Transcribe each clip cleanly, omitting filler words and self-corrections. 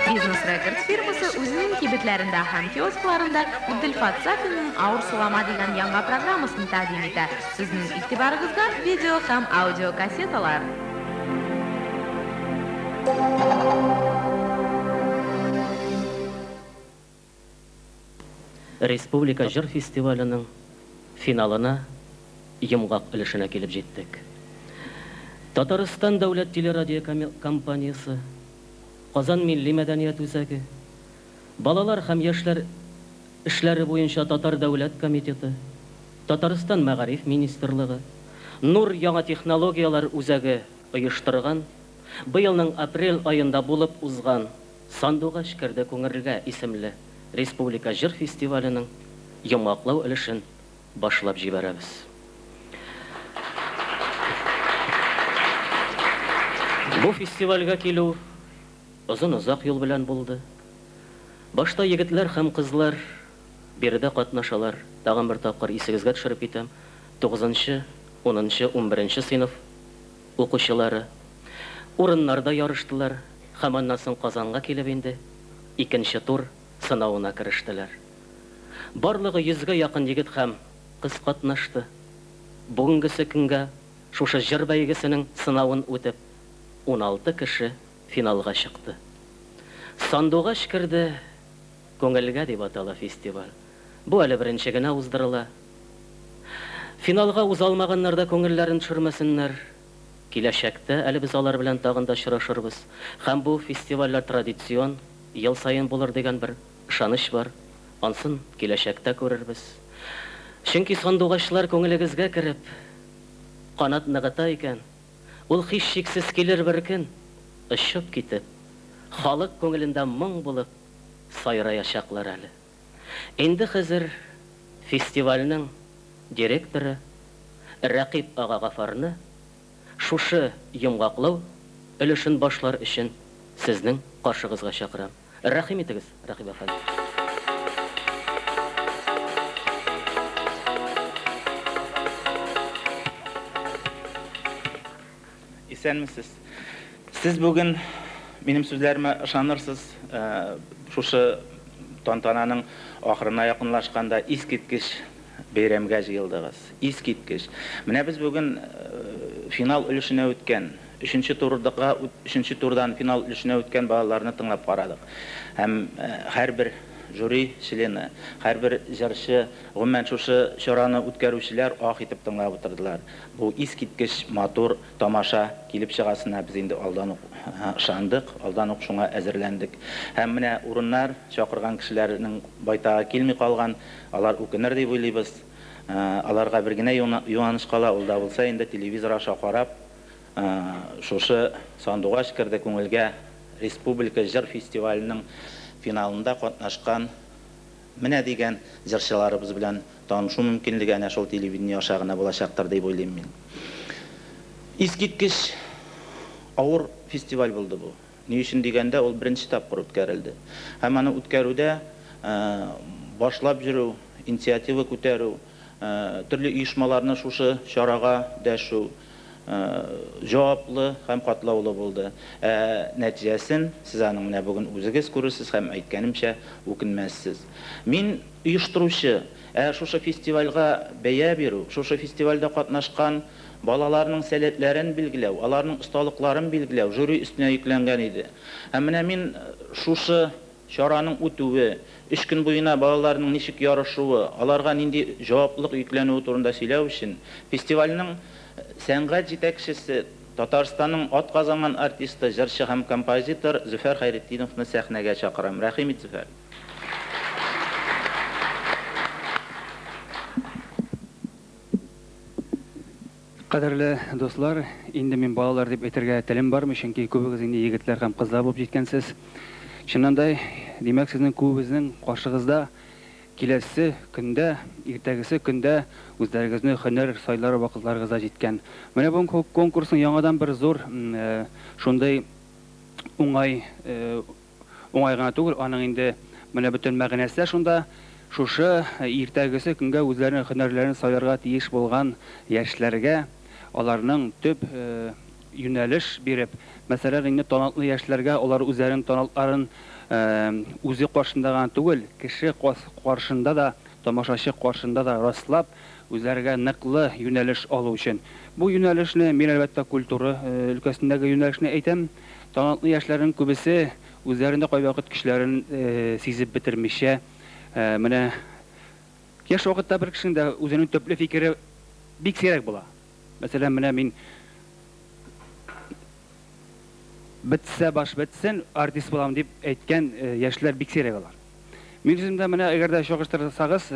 Бизнес Рекордс фирмасы үзенең кибетләрендә һәм киоскларында Габделфат Сафинның Авыр сулама дигән яңа программасын тәкъдим итә. Сезнең игътибарыгызга видео һәм аудиокассеталар. Республика җыр фестиваленең финалына йомгак өлешенә килеп җиттек. Татарстан дәүләт телерадиокомпаниясе, Казан милли мәдәният үзәге, Балалар һәм яшьләр эшләре буенча татар дәүләт комитеты, Татарстан мәгариф министрлыгы, Нур яңа технологияләр үзәге оештырган, быелның апрель аенда булып узган Сандугач керде күңерлгә исемле республика җыр фестиваленең йомгаклау өлешен башлап җибәрәбез. Бу фестивальгә килү озын-озак юл белән булды. Башта егетләр һәм кызлар биредә катнашалар, тагын бер тапкыр исегезгә төшереп китәм, тугызынчы, унынчы, унберенче сыйныф укучылары урыннарда ярыштылар һәм аннан соң Казанга килеп инде икенче тур сынавына керештеләр. Барлыгы йөзгә якын егет һәм кыз катнашты. Бүгенгесе көнгә шушы җыр бәйгесенең сынавын үтеп, 16 кеше финалга чыкты. Сандугач керде күңелгә дип атала фестиваль. Бу әле беренче генә уздырыла. Финалга уза алмаганнар да күңелләрен төшермәсеннәр. Киләчәктә әле без алар белән тагын да очрашырбыз. Һәм бу фестивальләр традицион, ел саен булыр дигән бер ышаныч бар. Ансын киләчәктә күрербез. Чөнки сандугачлар күңелегезгә кереп, канат ныгыта икән, ул һичшиксез килер бер көн, очып китеп, халык күңелендә моң булып сайраячаклар әле. Инде хәзер фестивальнең директоры Рәкыйп ага Гафарны шушы йомгаклау өлешен башлар өчен сезнең каршыгызга чакырам. Рәхим итегез, Рәкыйп әфәнде. Исәнмесез. Сез бүген минем сүзләремә ышанырсыз, шушы тантананың ахырына якынлашканда искиткеч бәйрәмгә җыелдыгыз. Искиткеч. Менә без бүген финал өлешенә үткән, өченче турга, өченче турдан финал өлешенә үткән балаларны тыңлап карадык. Һәм һәрбер жюри члены, һәрбер җырчы, гомумән, шушы чараны үткәрүчеләр ах итеп тыңлап утырдылар. Бу искиткеч матур тамаша килеп чыгасына без инде алдан ук ышандык, алдан ук шуңа әзерләндек. Һәм менә урыннар чакырган кешеләрнең байтагы килми калган, алар үкенер дип уйлыйбыз. Аларга бер генә юаныч кала, ул да булса инде телевизор аша карап, шушы Сандугач керде күңелгә республика җыр фестиваленең финалында катнашкан менә дигән җырчыларыбыз белән танышу мөмкинлеге әнә шул телевидение аша гына булачактыр дип уйлыйм мин. Искиткеч авыр фестиваль булды бу. Ни өчен дигәндә, ул беренче тапкыр үткәрелде. Һәм аны үткәрүдә башлап йөрү, инициатива күтәрү, төрле оешмаларны шушы чарага дәшү җаваплы һәм катлаулы булды. Ә нәтиҗәсен сез аның менә бүген үзегез күрерсез һәм, әйткәнемчә, үкенмәссез. Мин оештыручы, ә шушы фестивальгә бәя бирү, шушы фестивальдә катнашкан балаларның сәләтләрен билгеләү, аларның осталыкларын билгеләү жюри өстенә йөкләнгән иде. Һәм менә мин шушы чараның үтүе, өч көн буена балаларның ничек ярышуы, аларга нинди җаваплылык йөкләнүе турында сөйләү өчен, фестивальнең сәнгать җитәкчесе, Татарстанның атказанган артисты, җырчы һәм композитор Зөфәр Хәйретдиновны сәхнәгә чакырам. Рәхим ит, Зөфәр! Кадерле дуслар, инде мин балалар дип әйтергә телем бармый, чөнки күбегез инде егетләр һәм кызлар булып җиткәнсез. Чыннан да, димәк, сезнең күбебезнең каршыгызда киләсе көндә, иртәгесе көндә үзләрегезне һөнәр сайлар вакытларыгыз да җиткән. Менә бу конкурсның яңадан бер зур шундый уңай Уңай гына түгел, аның инде менә бөтен мәгънәсе дә шунда, шушы иртәгесе көнгә үзләренең һөнәрләрен сайларга тиеш булган яшьләргә аларның төп юнәлеш биреп, мәсәлән, инде талантлы яшьләргә алар үзләренең талантларын үзе каршында гына түгел, кеше каршында да, тамашачы каршында да раслап, үзләргә ныклы юнәлеш алу өчен. Бу юнәлешне мин, әлбәттә, культура өлкәсендәге юнәлешне әйтәм. Талантлы яшьләрнең күбесе үзләрендә кайвакыт көчләрен сизеп бетермичә, менә яшь вакытта бер кешенең дә үзенең төпле фикере бик сирәк була. Мәсәлән, менә мин бетсә баш бетсен, артист булам дип әйткән яшьләр бик сирәк алар. Мин үзем дә менә әгәр дә чагыштырсагыз,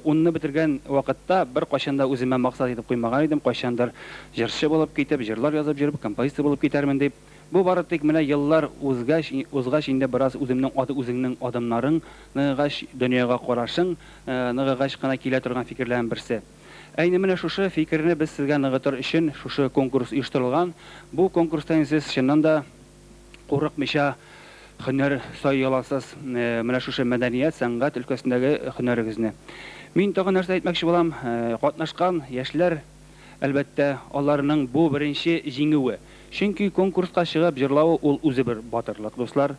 унны бетергән вакытта беркайчан да үземә максат итеп куймаган идем, кайчандыр җырчы булып китеп, җырлар язып йөреп, композитор булып китәрмен дип. Бу бары тик менә еллар узгач, узгач инде бераз үземнең үзеңнең адымнарың ныгыгач, дөньяга карашың ныгыгач кына килә торган фикерләрнең берсе. Ә инде менә шушы фикерне без сезгә ныгытыр өчен шушы конкурс оештырылган. Бу конкурста инде сез чыннан да курыкмыйча һөнәр сайлый аласыз, менә шушы мәдәният, сәнгать өлкәсендәге һөнәрегезне. Мин тагын нәрсә әйтмәкче булам, катнашкан яшьләр, әлбәттә, аларның бу беренче җиңүе. Чөнки конкурска чыгып җырлавы ул үзе бер батырлык, дуслар.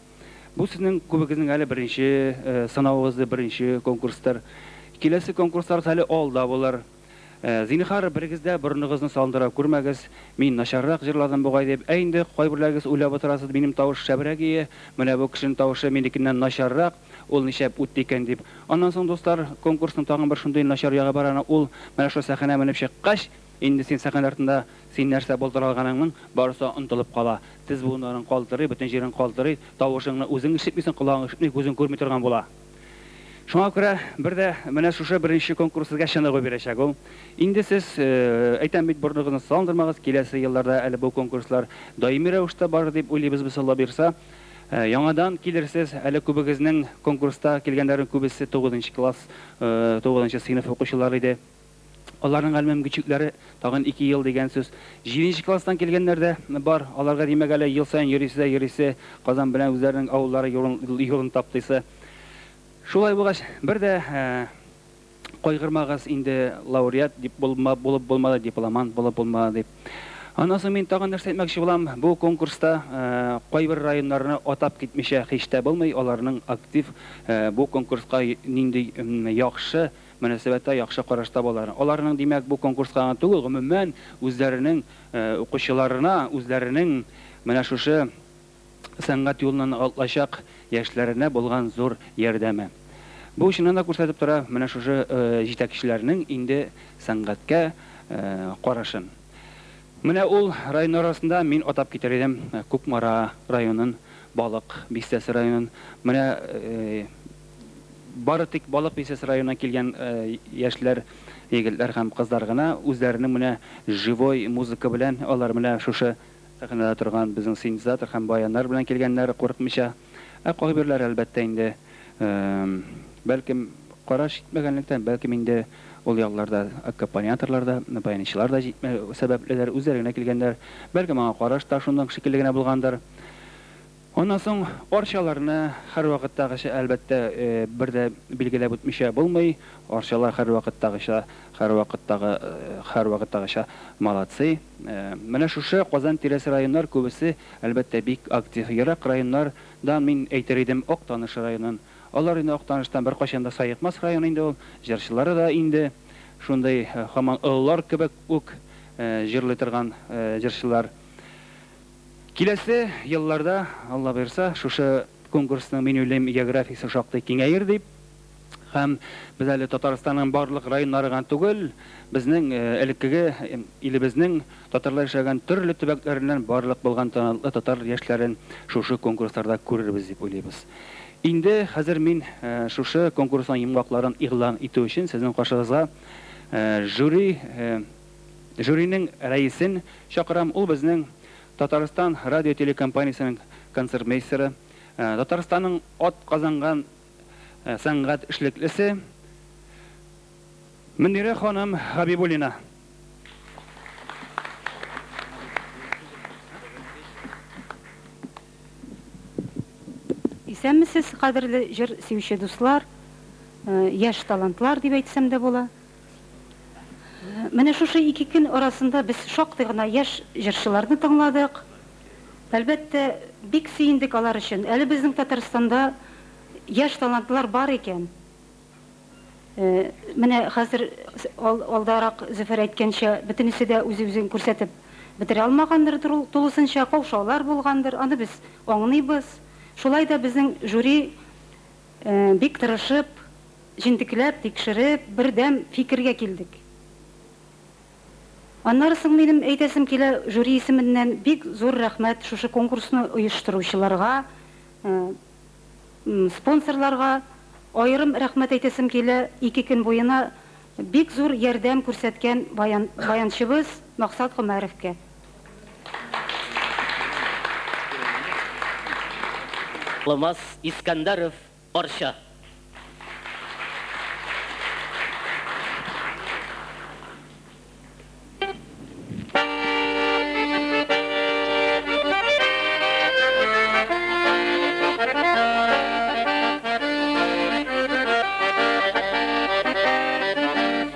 Бу сезнең күбегезнең әле беренче сынавыгыз, беренче конкурстыр. Киләсе конкурсларыгыз әле алда булыр. Зинһар, берегез дә борыныгызны салындыра күрмәгез, мин начаррак җырладым бугай дип. Ә инде кайберләрегез уйлап утырасыз, минем тавыш шәбрәк ие, менә бу кешенең тавышы минекеннән начаррак, ул нишләп үтте икән дип. Аннан соң, дуслар, конкурсның тагын бер шундый начар ягы бар аны, ул менә шул сәхнә менеп чыккач, инде син сәхнә артында син нәрсә булдыра алганыңның барысы онытылып кала. Тез буыннарың калтырый, бөтен җирең калтырый, тавышыңны үзең ишетмисең, колагың ишетми, күзең күрми торган була. Шуңа күрә бер дә менә шушы беренче конкурс сезгә чыныгу бирәчәк ул. Инде сез, әйтәм бит, борыныгызны салындырмагыз, киләсе елларда әле бу конкурслар даими рәвештә барыр дип уйлыйбыз без, Алла боерса. Яңадан килерсез, әле күбегезнең конкурста килгәннәрнең күбесе тугызынчы класс, тугызынчы сыйныф укучылары иде. Аларның әле мөмкинчелекләре тагын ике ел дигән сүз. Җиденче класстан килгәннәр дә бар. Аларга, димәк, әле ел саен йөрисе дә йөрисе, Казан белән үзләренең авыллары юлын таптыйсы. Шулай булгач, бер дә кайгырмагыз инде, лауреат дип булып булмады, дипломант булып булмады дип. Аннан соң мин тагын нәрсә әйтмәкче булам, бу конкурста кайбер районнарны атап китмичә һич тә булмый, аларның актив бу конкурска нинди яхшы мөнәсәбәттә, яхшы карашта булалар. Аларның, димәк, бу конкурска гына түгел, гомумән, үзләренең укучыларына, үзләренең менә шушы сәнгать юлыннан атлачак яшьләренә булган зур ярдәме. Бу чыннан да күрсәтеп тора менә шушы җитәкчеләрнең инде сәнгатькә карашын. Менә ул районнар арасында мин атап китәр идем Кукмара районын, Балык Бистәсе районын. Менә Бары тик Балык Бистәсе районыннан килгән яшьләр, егетләр һәм кызлар гына үзләренең менә живой музыка белән, алар менә шушы сәхнәдә торган безнең синтезатор һәм баяннар белән килгәннәр, курыкмыйча. Ә кайберләре, әлбәттә инде, бәлкем, караш җитмәгәнлектән, бәлкем инде ул якларда аккомпаниаторлар да, баянчылар да җитмәү сәбәпледер, үзләре генә килгәннәр. Бәлкем, аңа караш та шуның шикелле генә булгандыр. Аннан соң арчаларны һәрвакыттагыча, әлбәттә, бер дә билгеләп үтмичә булмый. Арчалар һәрвакыттагыча, һәрвакыттагы, һәрвакыттагыча молодцы. Менә шушы Казан тирәсе районнар күбесе, әлбәттә, бик актив. Ерак районнардан мин әйтер идем Актаныш районын. Алар инде Актаныштан беркайчан да саекмас район инде ул. Җырчылары да инде шундый һаман олылар кебек үк җырлый торган җырчылар. Киләсе елларда, Алла боерса, шушы конкурсның, мин уйлыйм, географиясе шактый киңәер дип. Һәм без әле Татарстанның барлык районнары гына түгел, безнең элеккеге илебезнең татарлар яшәгән төрле төбәкләреннән барлык булган талантлы татар яшьләрен шушы конкурсларда күрербез дип уйлыйбыз. Инде хәзер мин шушы конкурсның йомгакларын игълан итү өчен сезнең каршыгызга жюри Жюриның рәисен чакырам, ул безнең Татарстан радио-телекомпаниясенең концертмейстеры, Татарстанның атказанган сәнгать эшлеклесе Мөнирә ханым Хәбибуллина. Исәнмесез, кадерле җыр сөюче дуслар, яшь талантлар дип әйтсәм дә була. Менә шушы 2 көн арасында без шактый гына яшь җырчыларны тыңладык. Әлбәттә, бик сөендек алар өчен. Әле безнең Татарстанда яшь талантлар бар икән. Менә хәзер алдарак Зөфәр әйткәнчә, бөтенесе дә үз-үзен күрсәтеп бетерә алмагандыр тулысынча, каушаулар булгандыр, аны без аңлыйбыз. Шулай да безнең жюри бик тырышып, җентекләп, тикшереп, бердәм фикергә килдек. Аннары соң минем әйтәсем килә, жюри исеменнән бик зур рәхмәт шушы конкурсны оештыручыларга, спонсорларга аерым рәхмәт әйтәсем килә, 2 көн буена бик зур ярдәм күрсәткән баянчыбыз Максат Гомәровка. Алмаз Искәндәров, Арча.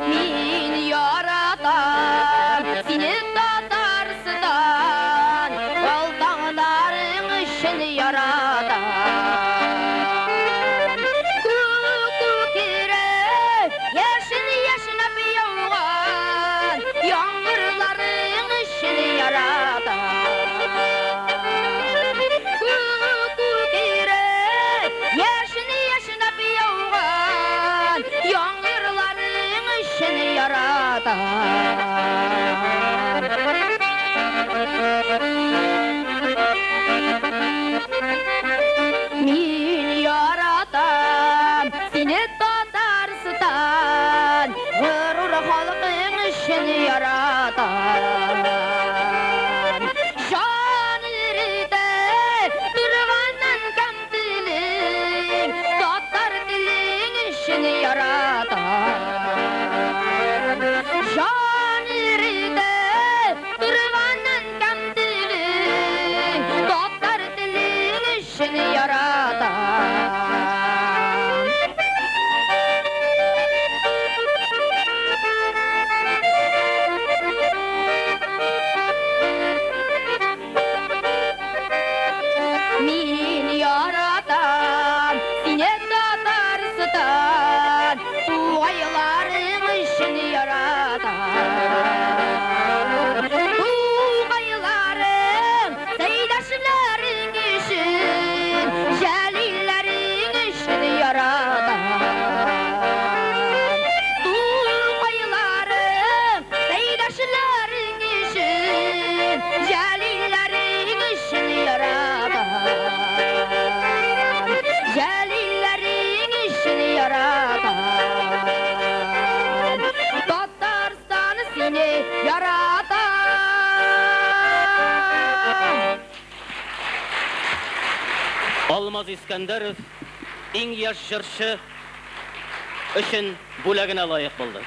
Мин яратам сине, Татарстан, Алтаңнарың өчен яратам. Күк күкрәп, яшен яшнәп яуган яңгырларың өчен яратам. Күк күкрәп, яшен яшнәп яуган яңгырларың өчен яратам. Мин яратам сине, Татарстан, горур халкың өчен яратам. Җан иретеп торганнан кем телең, татар телең өчен яратам. Җан иретеп торганнан кем телең, татар телең өчен яратам. Мин яратам сине, Татарстан, тугайларың өчен яратам. Тугайларың, Сәйдәшләрең өчен, Җәлилләрең өчен яратам. Тугайларың, Сәйдәшләрең өчен, Җәлилләрең өчен яратам. Җәлилләрең өчен яратам. Татарстан, сине яратам. Алмаз Искәндәров иң яшь җырчы өчен бүләгенә лаек булды.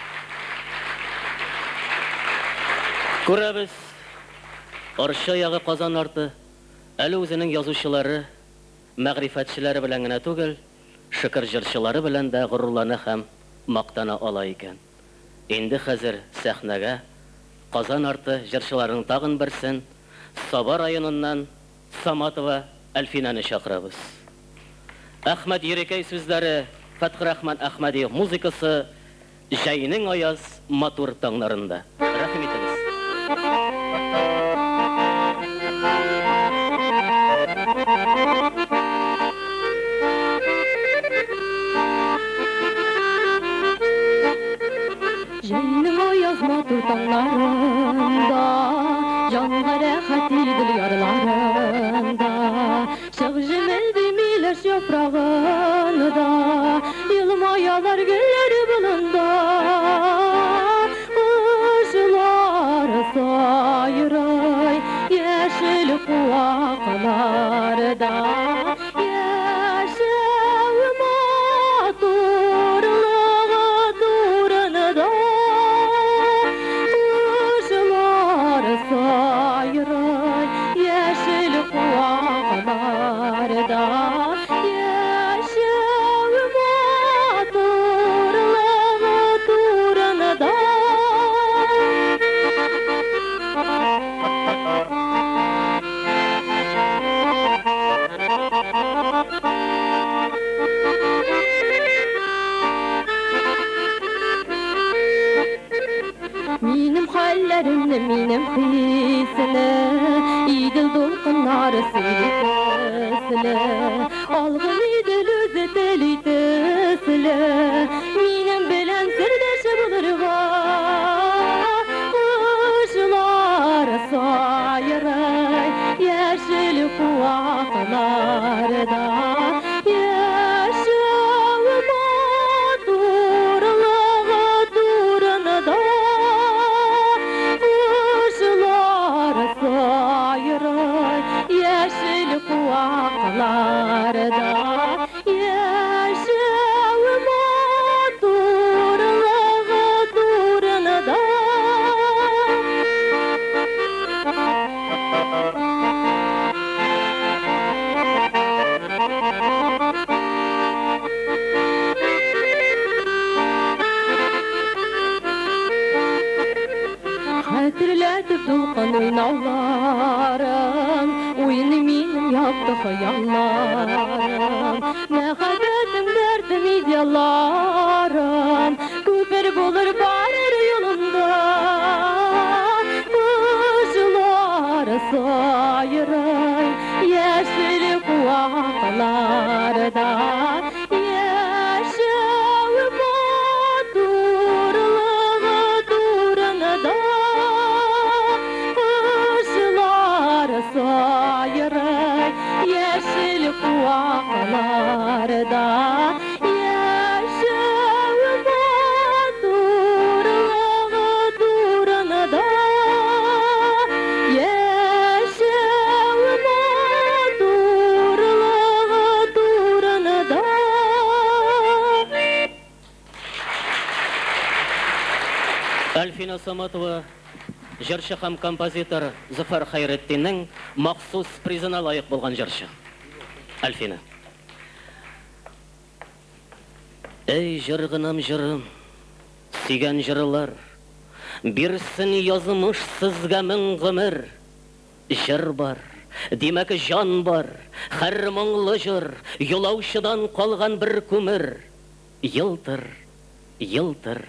Күрәбез, Арча ягы, Казан арты әле үзенең язучылары, мәгърифәтчеләре белән генә түгел, шөкер җырчылары белән дә горурлана һәм мактана ала икән. Инде хәзер сәхнәгә Казан арты җырчыларының тагын берсен, Саба районыннан Саматова Әлфинәне чакырабыз. Әхмәт Ерикәй сүзләре, Фәтхрахман Әхмәди музыкасы, Җәйнең аяз матур таңнарында. Рәхим итегез. Җәйнең аяз матур таңнарында, җанга рәхәт Идел ярларында, Чык җемелди миләш яфрагында, Елмаялар гөлләр болында. Кошлар сайрый яшел куакларда, Яшәү матурлыгы турында. Кошлар сайрый яшел куакларда, Яшәү матурлыгы турында. Җырлар сөйли төсле, Алгын Идел үзе тели төсле, Минем белән сердәш булырга. Кошлар сайрый яшел куакларда, Яшәү матурлыгы турында. Кошлар сайрый яшел куакларда, Яшәү матурлыгы турында. Хәтерләтеп дулкын уйнауларын, Уйный минем якты хыялларым. Мәхәббәтем, дәртем, идеалларым Күпер булыр барыр юлымда. Кошлар сайрый яшел куакларда, Яшәү матурлыгы турында. Кошлар сайрый яшел куакларда, Яшәү матурлыгы турында. Яшәү матурлыгы турында. Альфина Саматова җырчы һәм композитор Зөфәр Хәйретдиннең махсус призына лаек булган җырчы. Альфина. Эй, җыр гынам җырым, сөйгән җырлар, Бирсен язмыш сезгә мең гомер. Җыр бар, димәк җан бар, һәр моңлы җыр, Юлаучыдан калган бер күмер. Елтыр, елтыр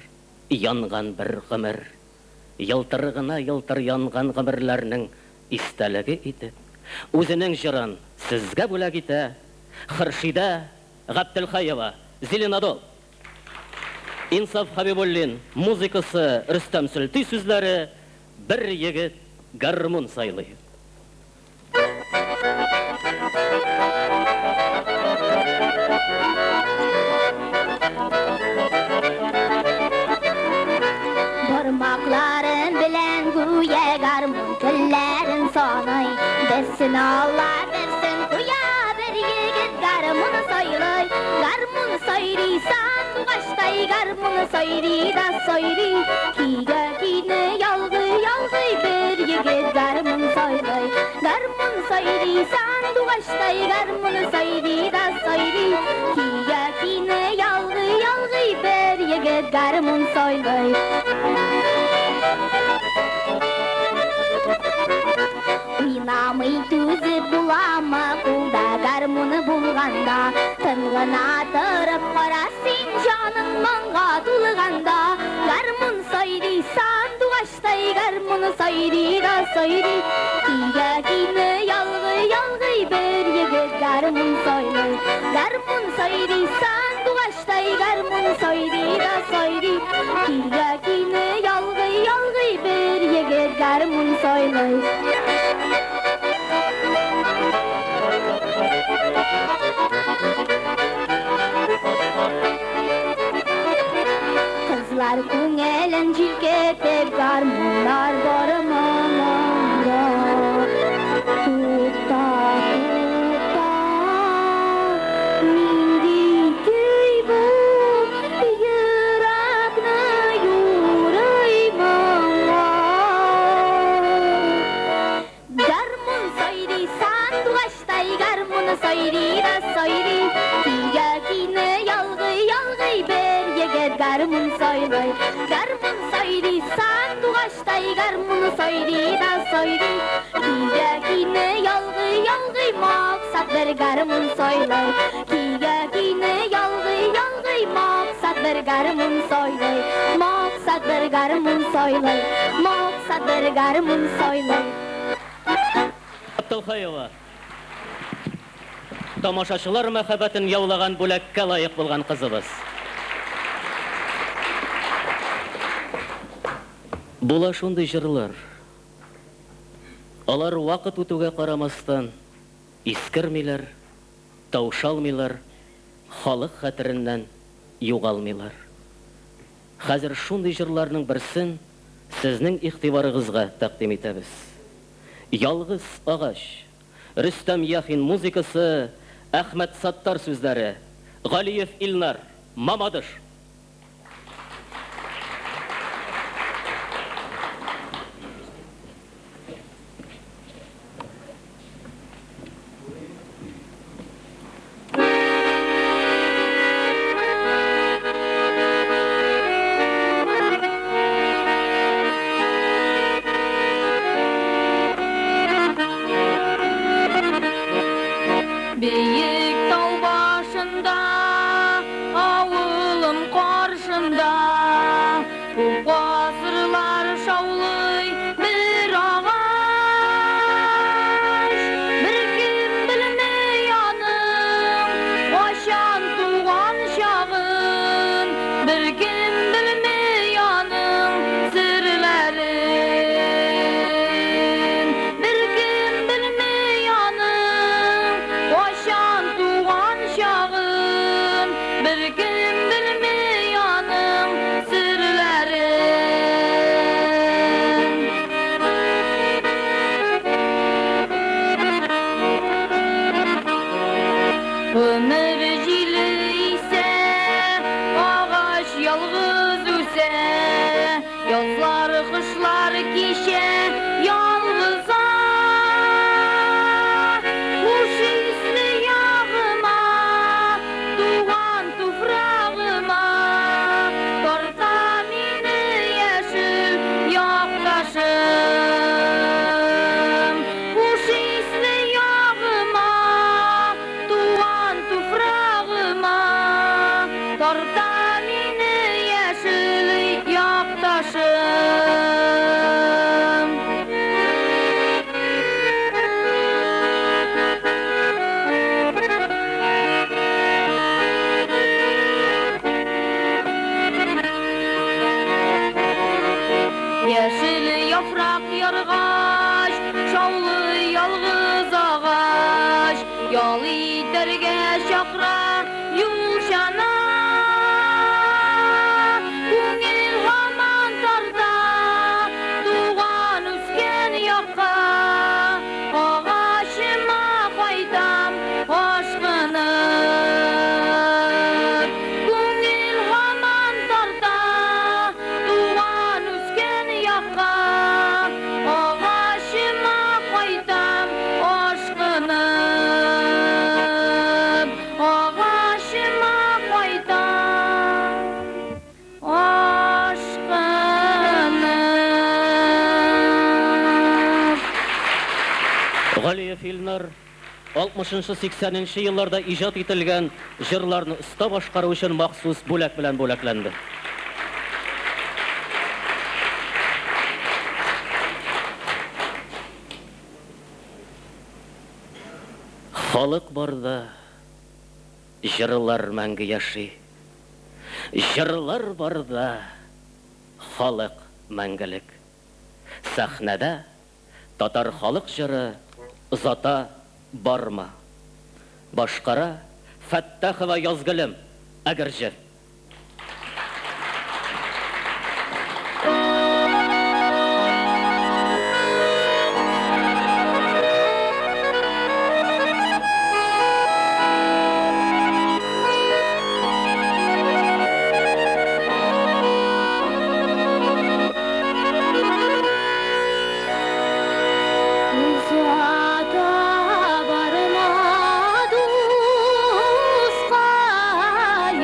янган бер гомер. Елтыр гына елтыр янган гомерләрнең истәлеге итеп, үзенең җырын сезгә бүләк итә Хөршидә Габделхаева, Зеленодол. Инсаф Хабибуллин музыкасы, Рөстәм Сөлти сүзләре, Бер егет гармун сайлый. Бармакларым белән гүя гармун телләрен саный. Берсен ала, берсен куя, бер егет гармун сайлый. Гармун сайрый сандугачтай, гармун сайрый да сайрый. Көйгә көйне ялгый-ялгый, бер егет гармун сайлый. Гармун сайрый сандугачтай, гармун сайрый да сайрый. Көйгә көйне ялгый-ялгый, бер егет гармун сайлый. Уйнамый түзеп буламы кулда гармуны булганда? Тын гына торып кара син, җаның моңга тулганда. Гармун сайрый сандугачтай, гармун сайрый да сайрый. Көйгә көйне ялгый-ялгый, бер егет гармун сайлый. Гармун сайрый сандугачтай, гармун сайрый да сайрый. Көйгә көйне ялгый-ялгый, бер егет гармун сайлый. Кызлар күңелен җилкетеп, гармуннар бармы монда? Тукта, тукта, нинди көй бу? Йөрәкне юрый моңа. Гармун сайрый сандугачтай, гармун сайрый да сайрый. Көйгә көйне ялгый-ялгый, бер егет гармун сайлый. Гармун сайрый сандугачтай, гармун сайрый да сайрый. Көйгә көйне ялгый-ялгый, максат бер гармун сайлый. Көйгә көйне ялгый-ялгый, максат бер гармун сайлый. Максат бер гармун сайлый. Максат бер гармун сайлый. Габделхаева. тамашачылар мәхәббәтен яулаган бүләккә лаек булган кызыбыз. Була шундый җырлар. Алар вакыт үтүгә карамастан искермиләр, таушалмыйлар, халык хәтереннән югалмыйлар. Хәзер шундый җырларның берсен сезнең игътибарыгызга тәкъдим итәбез. Ялгыз агач, Рөстәм Яхин музыкасы, Әхмәт Саттар сүзләре, Галиев Илнар, Мамадыш. Биек тау башында, авылым каршында, күп гасырлар шаулый бер агач. Беркем белми аның кайчан туган чагын, беркем белми аның серләрен. Беркем белми аның кайчан туган чагын, беркем белми аның серләрен. Гомер җиле исә, агач ялгыз үсә, язлар, кышлар кичә ялгыза. Хуш исле ягыма, туган туфрагыма, тарта мине яшел якташым. Хуш исле ягыма, туган туфрагыма, тарта мине яшел якташым. Яшел яфрак яргач, шаулый ялгыз агач, ял итәргә чакыра юлчана. Күңел һаман тарта туган үскән якка, агачыма кайтам ашкынып. Күңел һаман тарта туган үскән якка, агачыма кайтам ашкынып. Агачыма кайтам ашкынып. Галиев Илнар 60-80 елларда иҗат ителгән җырларны оста башкару өчен махсус бүләк белән бүләкләнде. Халык барда җырлар мәңге яши. Җырлар барда халык мәңгелек. Сәхнәдә татар халык җыры Озата барма. Башкара Фәттахова Язгөлем, Әгерҗе. Озата барма, дускай,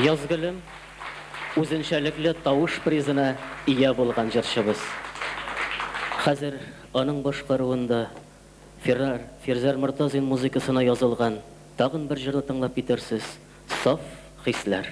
Язгөлем, үзенчәлекле тавыш призына ия булган җырчыбыз. Хәзер аның башкаруында Фирар, Фирзәр Мортазин музыкасына язылган тагын бер җырны тыңлап китерсез, Саф хисләр.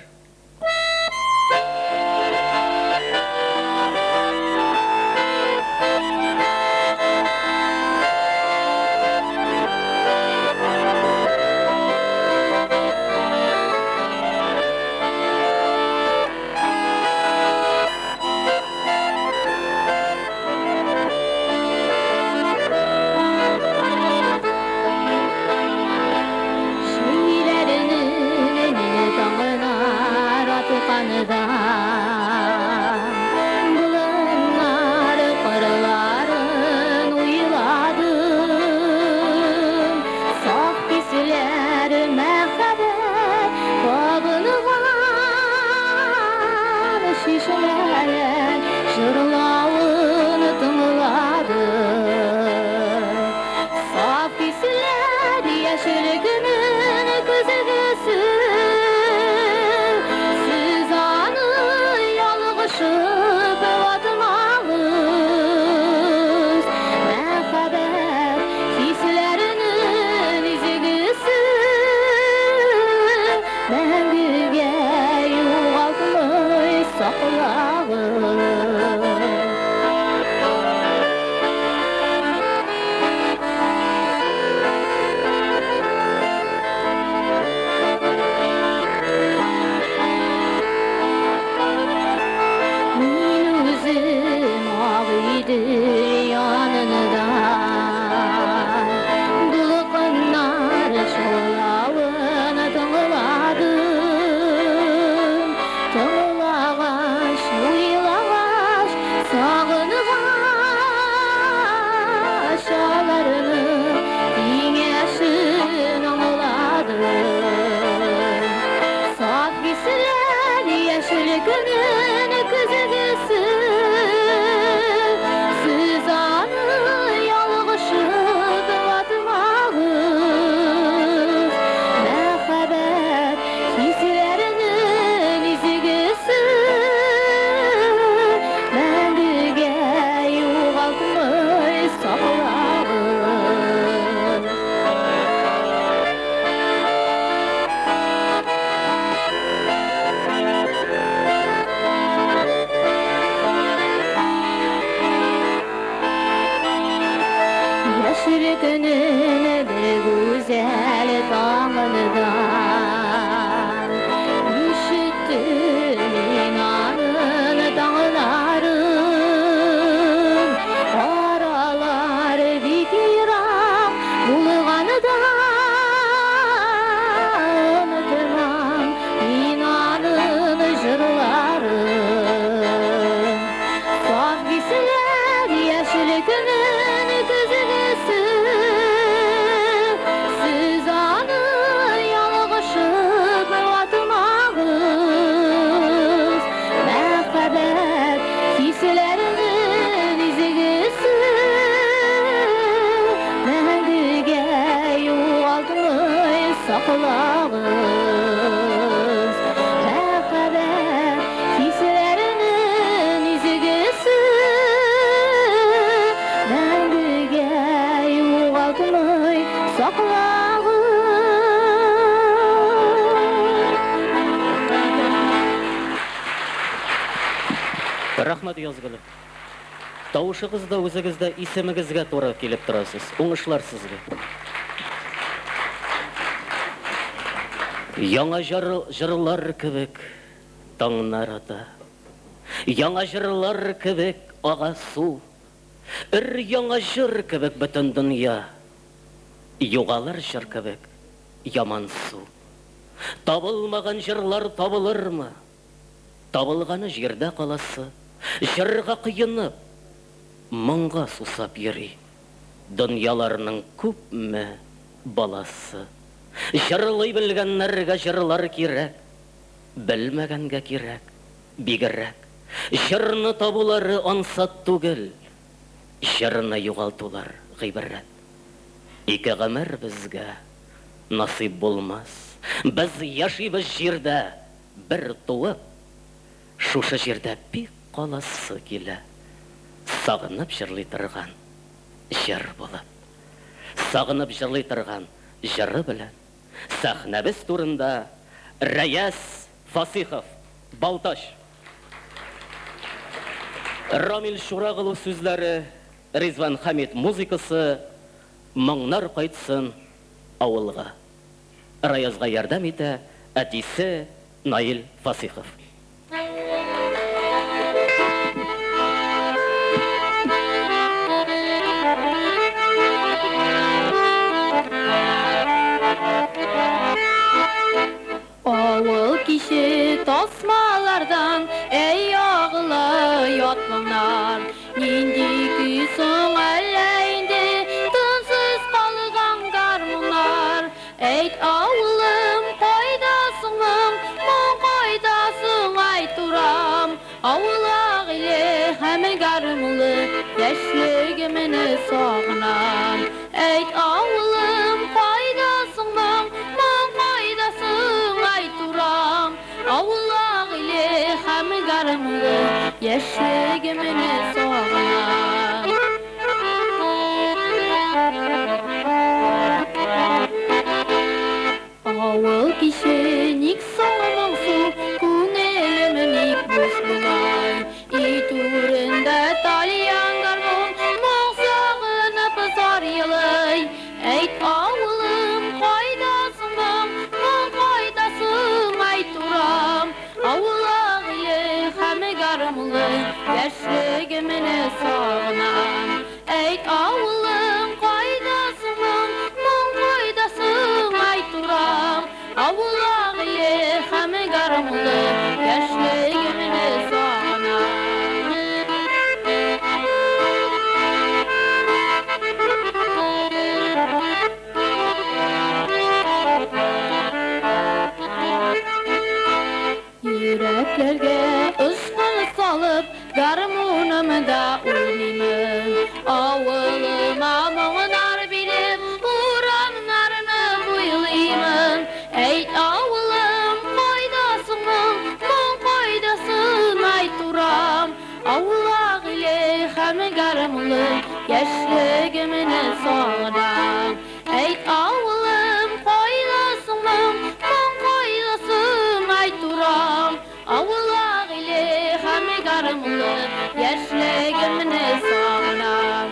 Рәхмәт, Язгөлем. Тавышыгыз да үзегез дә исемегезгә туры килеп торасыз. Уңышлар сезгә. Яңа җырлар кебек таңнар ата. Яңа җырлар кебек ага су. Өр-яңа җыр кебек бөтен дөнья. Югалыр җыр кебек ямансу. Табылмаган җырлар табылырмы? Табылганы җирдә каласы, җырга коенып, моңга сусап йөри дөньяларның күпме баласы. Җырлый белгәннәргә җырлар кирәк, белмәгәнгә кирәк бигрәк. Җырны табулары ансат түгел, җырны югалтулар гыйбрәт. Ике гомер безгә насыйп булмас, без яшибез җирдә. бер туып, шушы җирдә бик каласы килә, сагынып җырлый торган җыр булып. Сагынып җырлый торган җыры белән сәхнәбез турында Рәяз Фасыйхов, Балтач. Рамил Чурагылов сүзләре, Ризван Хәмид музыкасы, Моңнар кайтсын авылга. Раязга ярдәм итә әтисе Наил Фасыйхов. Авыл киче тасмалардан, әй агыла ят моңнар. Нинди көй соң әллә инде, тынсыз калган гармуннар. Әйт, авылым, кайда соң моң, моң кайда соң, әйт, урам. Авылак иле һәм гармулы, яшьлегемне сагынам. Әйт, авылым, кайда соң моң, моң кайда соң, әйт, урам. Авылак иле һәм гармулы, яшьлегемне сагынам. Авыл киче ник соң моңсу, күңелем ник буш болай? Өй түрендә тальян гармун, моң сагынып зар елый. Әйт, авылым, кайда соң моң, моң кайда соң, әйт, урам. Авылак иле һәм гармулы, яшьлегемне сагынам. Әйт, авылым, кайда соң моң, моң кайда соң, әйт, урам. Авылак иле һәм гармулы, яшьлегемне сагынам. Йөрәкләргә очкын салып, гармунымда уйныймын. Авылыма моңнар биреп, урамнарны буйлыймын. Әйт, авылым, кайда соң моң, моң кайда соң, әйт, урам. Авылак иле һәм гармулы, яшьлегемне сагынам. Әйт, авылым, кайда соң моң, моң кайда соң, әйт, урам. Авылак иле һәм гармулы, яшьлегемне сагынам.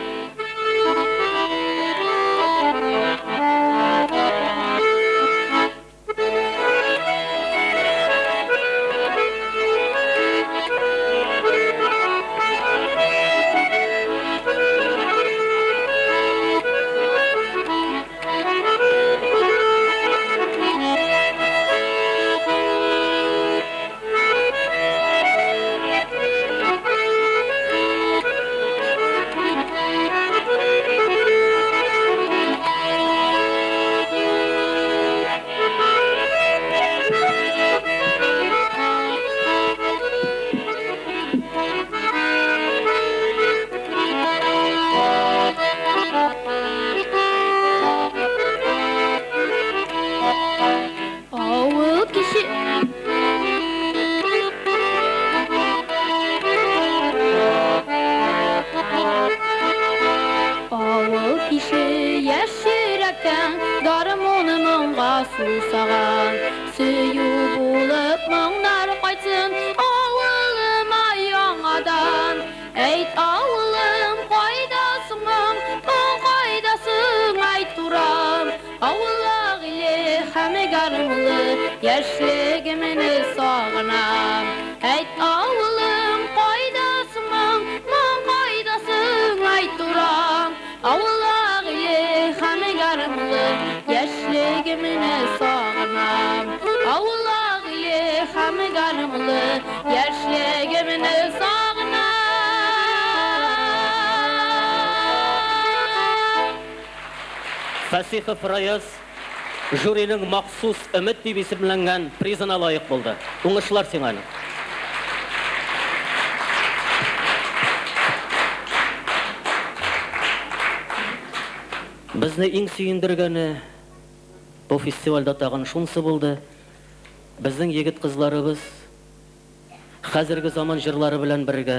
Авыл киче Авыл киче яшь йөрәктән гармуны моңга сусаган. Сөю булып моңнар кайтсын авылыма яңадан. Әйт, авылым, кайда соң моң, моң кайда соң, әйт, урам. Авылак иле һәм гармулы, яшьлегемне сагынам. Әйт, авылым, кайда соң моң, моң кайда соң, әйт, урам. Авылак иле һәм гармулы, яшьлегемне сагынам. Авылак иле һәм гармулы, яшьлегемне сагынам. Фасихов Раяз жюриның махсус Өмет дип исемләнгән призына лаек булды. Уңышлар сиңа, энем. Безне иң сөендергәне бу фестивальдә тагын шунсы булды. Безнең егет-кызларыбыз хәзерге заман җырлары белән бергә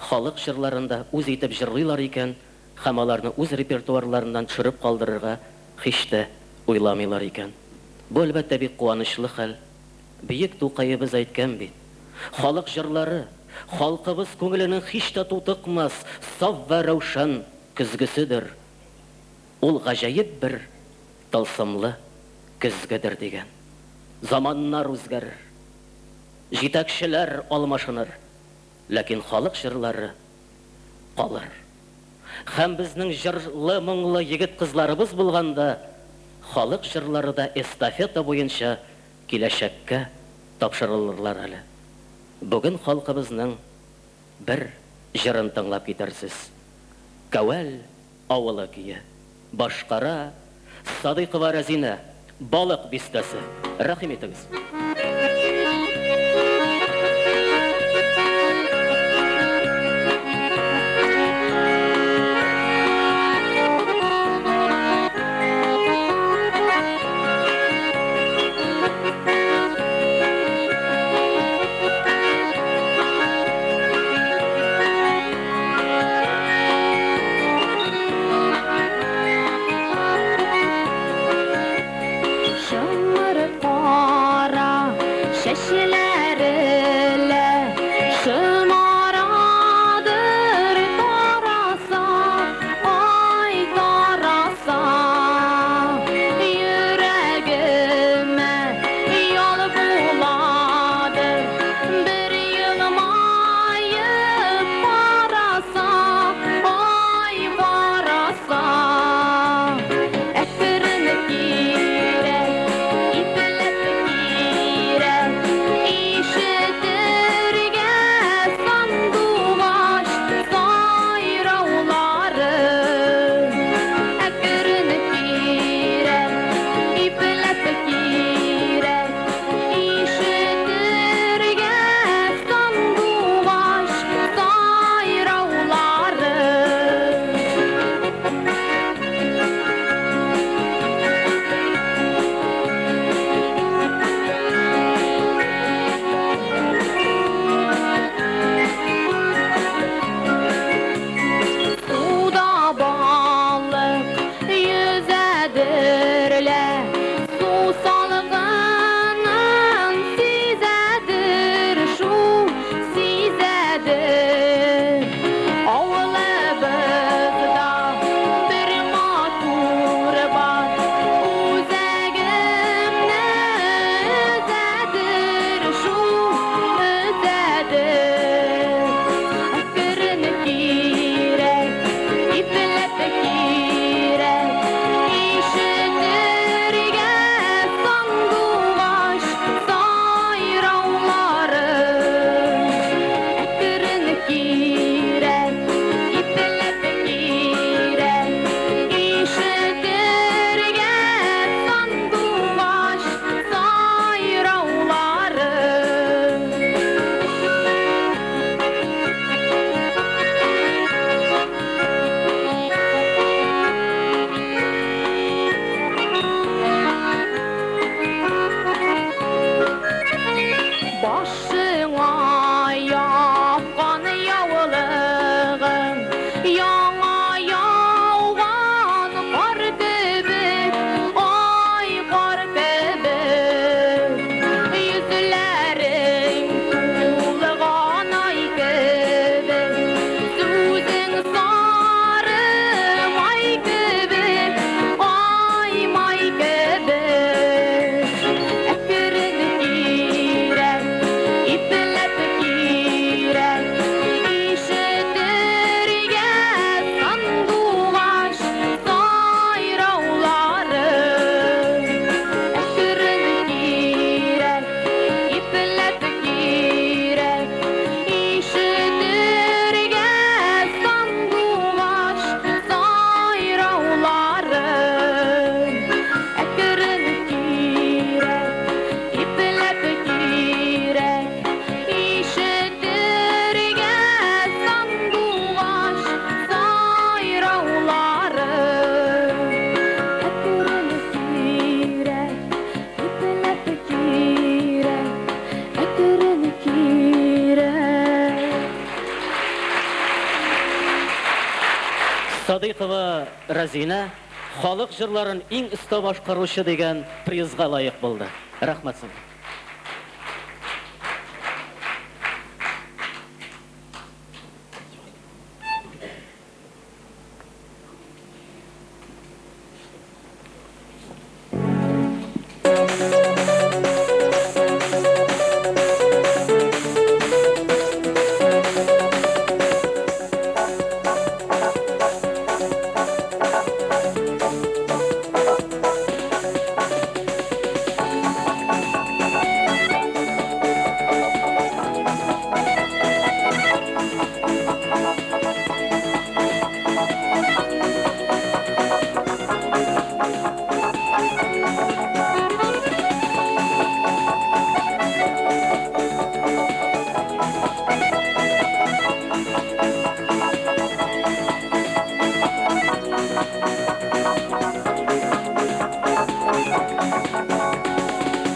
халык җырларын да үз итеп җырлыйлар икән һәм аларны үз репертуарларыннан төшереп калдырырга һич тә уйламыйлар икән. Бу, әлбәттә, бик куанычлы хәл. Бөек Тукаебыз әйткән бит, Халык җырлары, халкыбыз күңеленең һич тә тутыкмас саф вә раушан көзгеседер. Ул гаҗәеп бер тылсымлы көзгедер, дигән. Заманнар үзгәрер, җитәкчеләр алмашыныр, ләкин халык җырлары калыр. Һәм безнең җырлы-моңлы егет-кызларыбыз булганда, халык җырлары да эстафета буенча киләчәккә тапшырылырлар әле. Бүген халкыбызның бер җырын тыңлап китәрсез. Кәвәл авылы көе. Башкара Садыйкова Рәзинә, Балык Бистәсе. Рәхим итегез. Шымырып кара. Садыйкова Рәзинә халык җырларын иң оста башкаручы дигән призга лаек булды. Рәхмәт сезгә.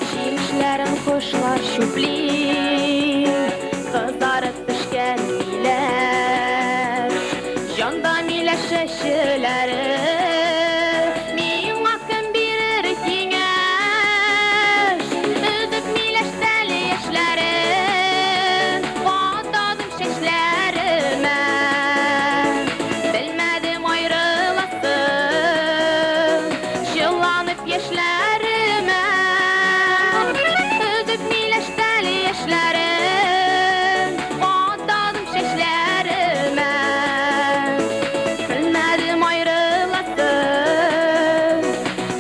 Җимешләрен кошлар чүпли, Кызарып пешкән миләш. Җанда миләш әчеләре, Миңа кем бирер киңәш? Өзеп миләш тәле яшьләрен, Кададым чәчләремә. Белмәдем аерыласын, Чыланып яшьләремә. Өзеп миләш тәле яшьләрен, Кададым чәчләремә. Белмәдем аерыласын,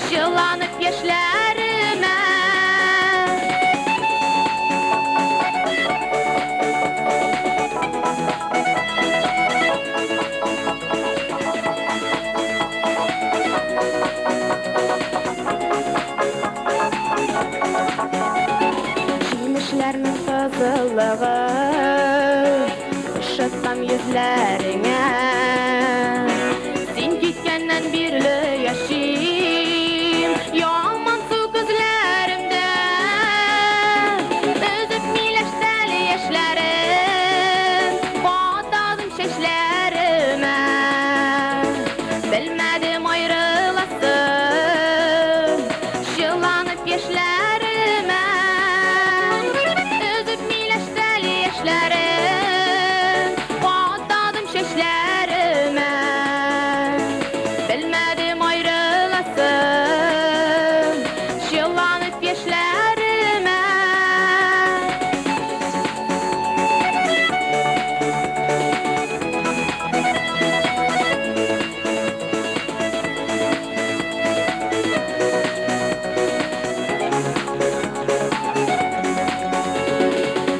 Чыланып яшьләремә. Җимешләрнең кызыллыгы Ошатсам йөзләреңә. Син киткәннән бирле яшим Ямансу күзләремдә. Өзеп миләш тәле яшьләрен, Кададым чәчләремә. Белмәдем аерыласын, Чыланып яшьләремә. Өзеп миләш тәле яшьләрен, Кададым чәчләремә. Белмәдем аерыласын, Чыланып яшьләремә.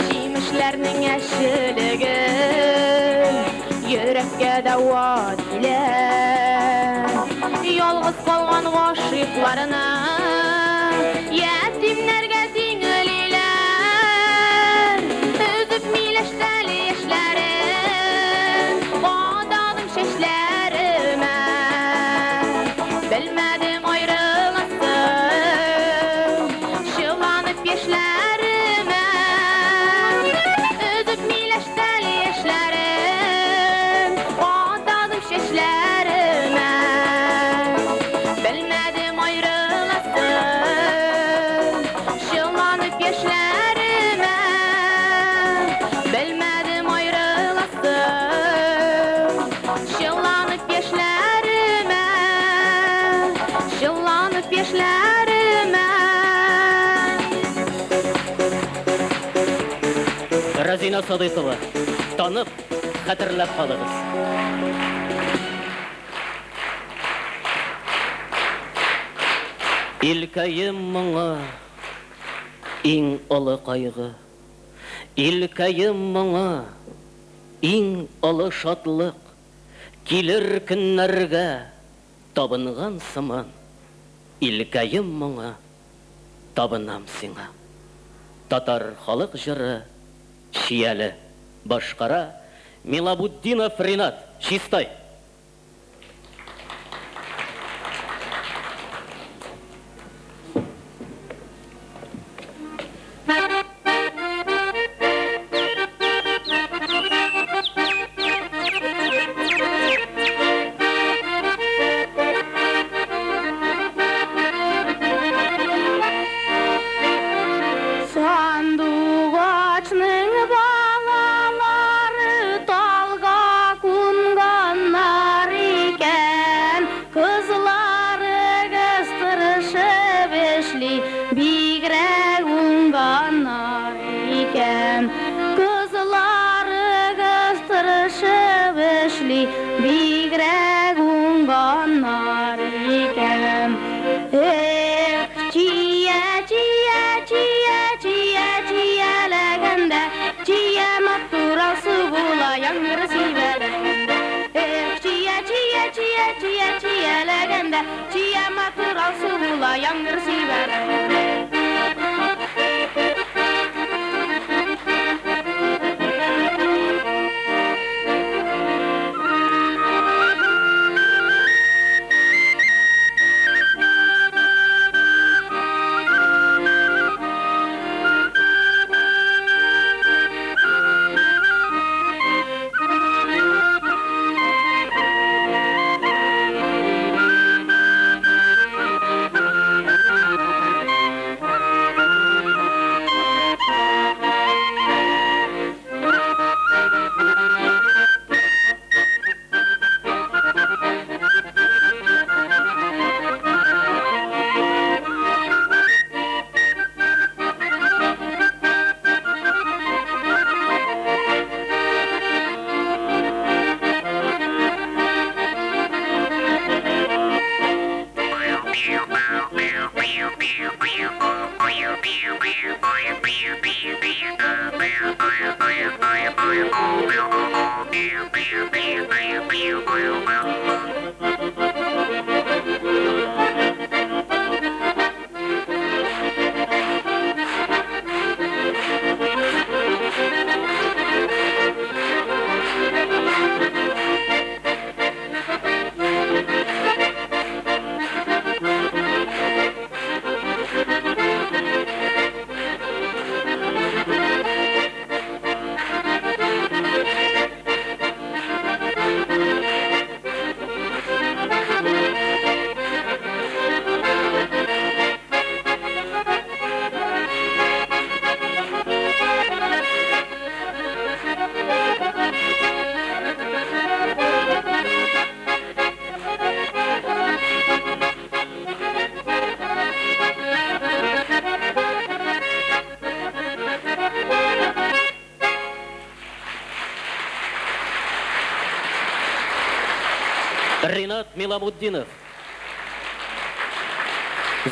Җимешләрнең әчелеге Йөрәккә дәва диләр. Ялгыз калган гашыйкларына Ятимнәргә тиңлиләр. Өзеп миләш тәле яшьләрен, Кададым чәчләремә. Белмәдем аерыласын, Чыланып яшьләремә. Өзеп миләш тәле яшьләрен, Кададым чәчләремә. Белмәдем аерыласын, Чыланып яшьләремә. Белмәдем аерыласын, Чыланып яшьләремә. Чыланып яшьләремә. Рәзинә Садыйкова, танып, хәтерләп калыгыз. Илкәем моңы, иң олы кайгы. Илкәем моңы, иң олы шатлык. Килер көннәргә табынган сыман. Илкәем моңы, табынам сиңа. Татар халык җыры Чияле башкара Милабутдинов Ринат, Чистай. чия чияләгәндә, чия матур алсу була, яңгыр сибәләгәндә. Ринат Миламутдинов.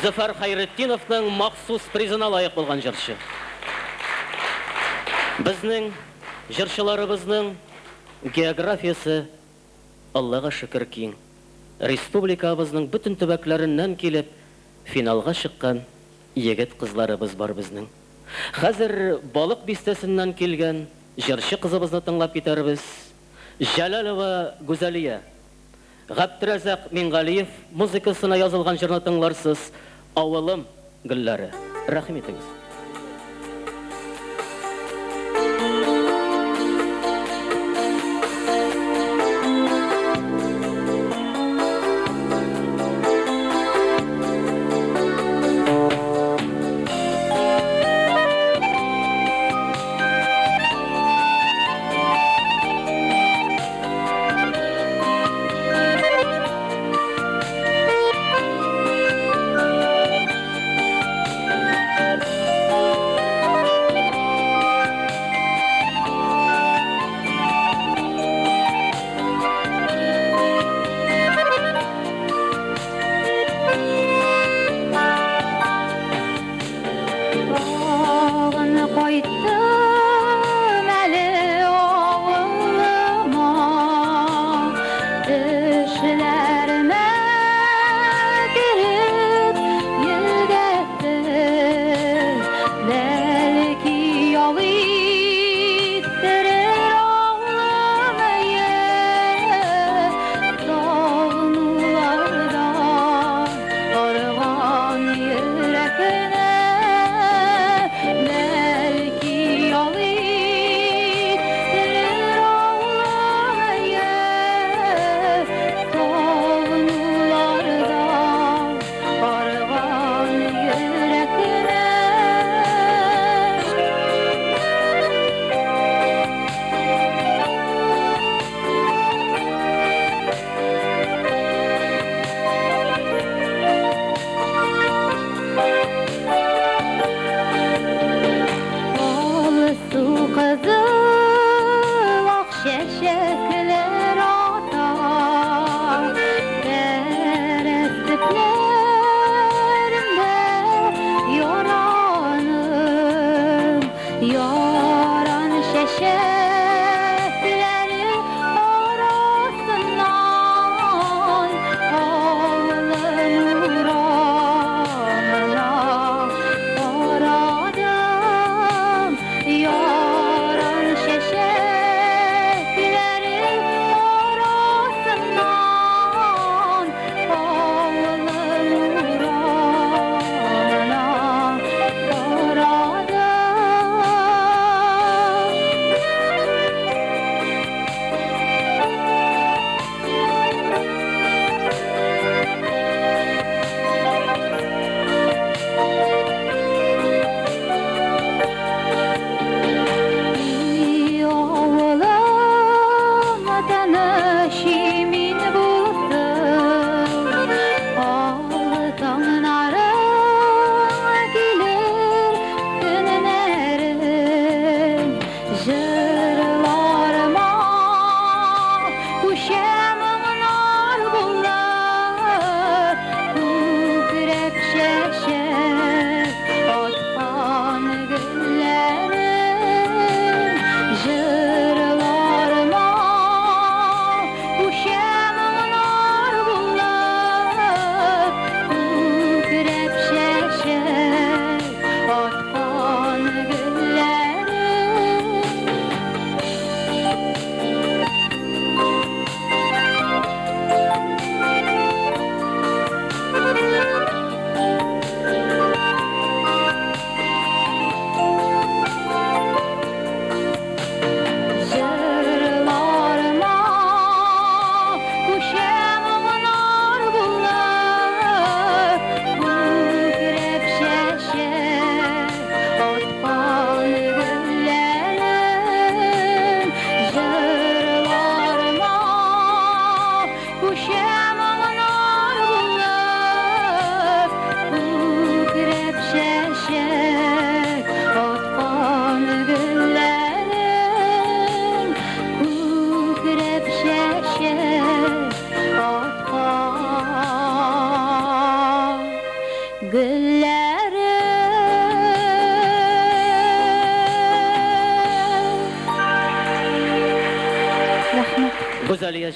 Зөфәр Хәйретдиновның махсус призына лаек булган җырчы. Безнең җырчыларыбызның географиясе Аллага шөкер киң. Республикабызның бөтен төбәкләреннән килеп финалга чыккан егет-кызларыбыз бар безнең. Хәзер Балык бистәсеннән килгән җырчы кызыбызны тыңлап китәрбез. Җәләлова Гүзәлия. Габдрәзак Мингалиев музыкасына язылган җырны тыңларсыз, Авылым гөлләре. Рәхим итегез. Бәлки ял иттерер авылым, әйе.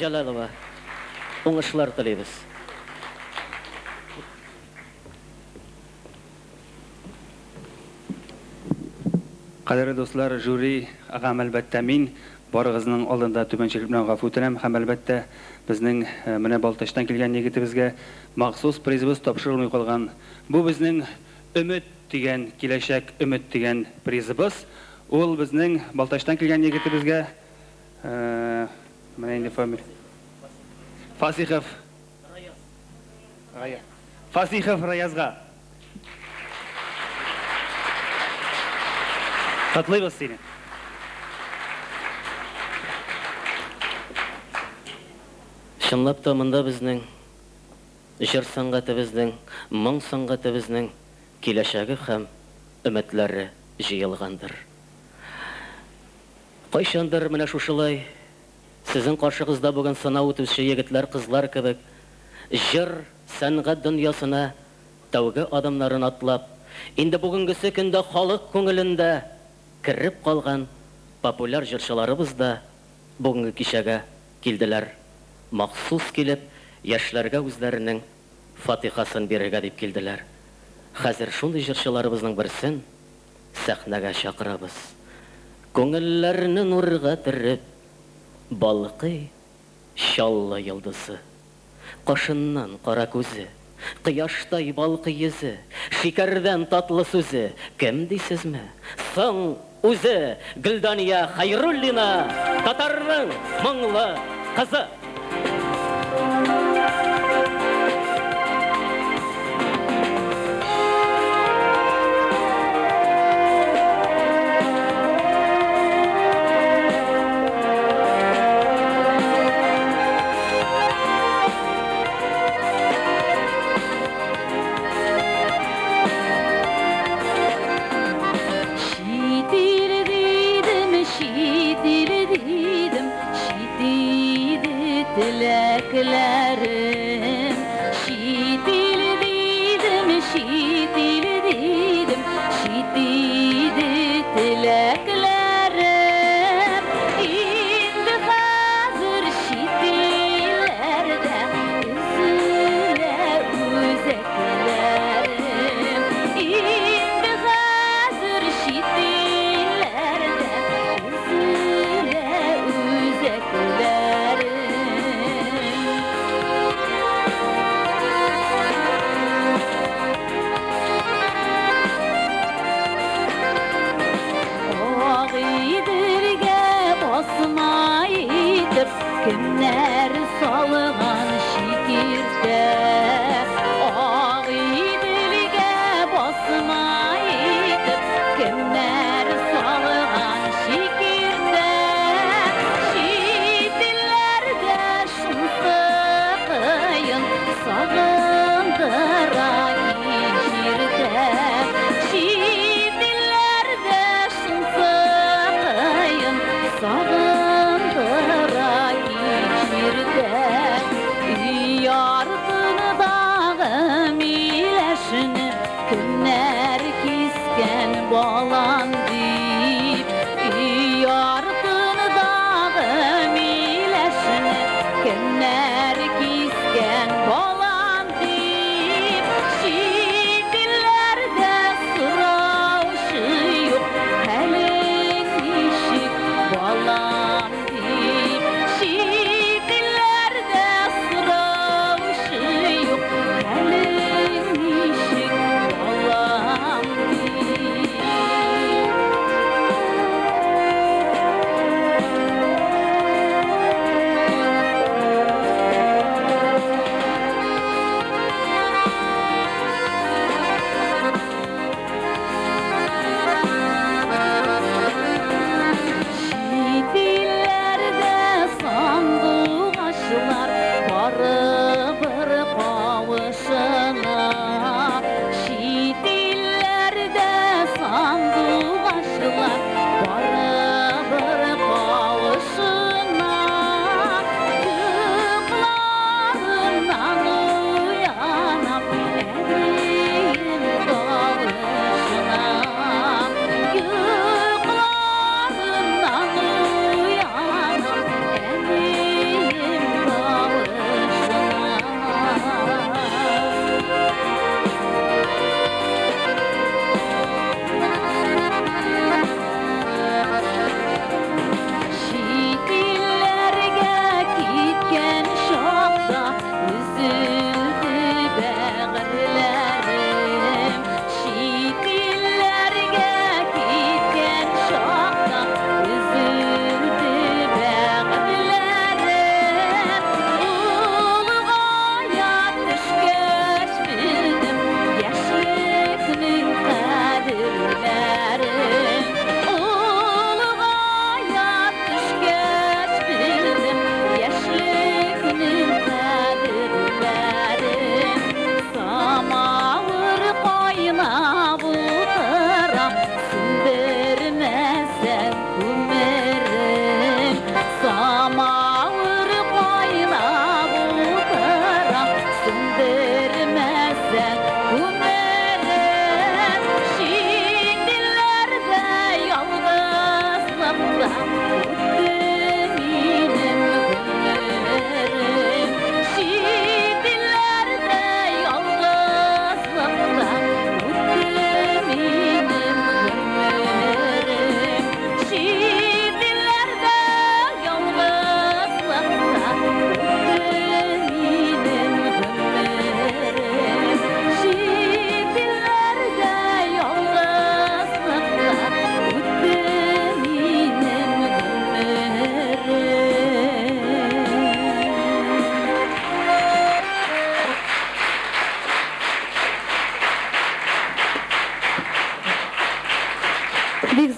Җәләлова, уңышлар телибез. Кадерле дуслар, жюри һәм, әлбәттә, мин барыгызның алдында түбәнчелек белән гафу үтенәм һәм, әлбәттә, безнең менә Балтачтан килгән егетебезгә махсус призыбыз тапшырылмый калган. Бу безнең Өмет дигән, киләчәк өмет дигән призыбыз. Ул безнең Балтачтан килгән егетебезгә, менә инде фамилия. Фасихов. Раяз. Фасихов Раязга. Котлыйбыз сине. Чынлап та монда безнең җыр сәнгатебезнең, моң сәнгатебезнең киләчәге һәм өметләре җыелгандыр. Кайчандыр менә шушылай сезнең каршыгызда бүген сынау үтүче егетләр-кызлар кебек җыр, сәнгать дөньясына тәүге адымнарын атлап, инде бүгенгесе көндә халык күңелендә кереп калган популяр җырчыларыбыз да бүгенге кичәгә килделәр. Махсус килеп, яшьләргә үзләренең фатихасын бирергә дип килделәр. Хәзер шундый җырчыларыбызның берсен сәхнәгә чакырабыз. Күңелләрне нурга төреп, балкый Чаллы йолдызы. Кашыннан кара күзе, Кояштай балкый йөзе, Шикәрдән татлы сүзе, Кем дисезме? Соң, үзе, Гөлдания Хәйруллина, татарның моңлы кызы! Чит ил дидем, чит ил дидем, чит иде теләкләрем. Чит ил дидем, чит ил дидем, чит иде теләкләрем. Инде хәзер чит илләрдә өзелә үзәкләрем. Инде хәзер чит илләрдә өзелә үзәкләрем. Агыйделгә басма итеп кемнәр салган чикерткә? Агыйделгә басма итеп кемнәр салган чикерткә? Чит илләрдә шунсы кыен, сагындыра кичертә. Чит илләрдә шунсы кыен, сагындыра кичертә. Өй артындагы миләшне кемнәр кискән балан дип? Өй артындагы миләшне кемнәр кискән балан дип? Чит илләрдә сораучы юк, хәлең ничек, балам дип. Чит илләрдә сораучы юк, хәлең ничек, балам дип.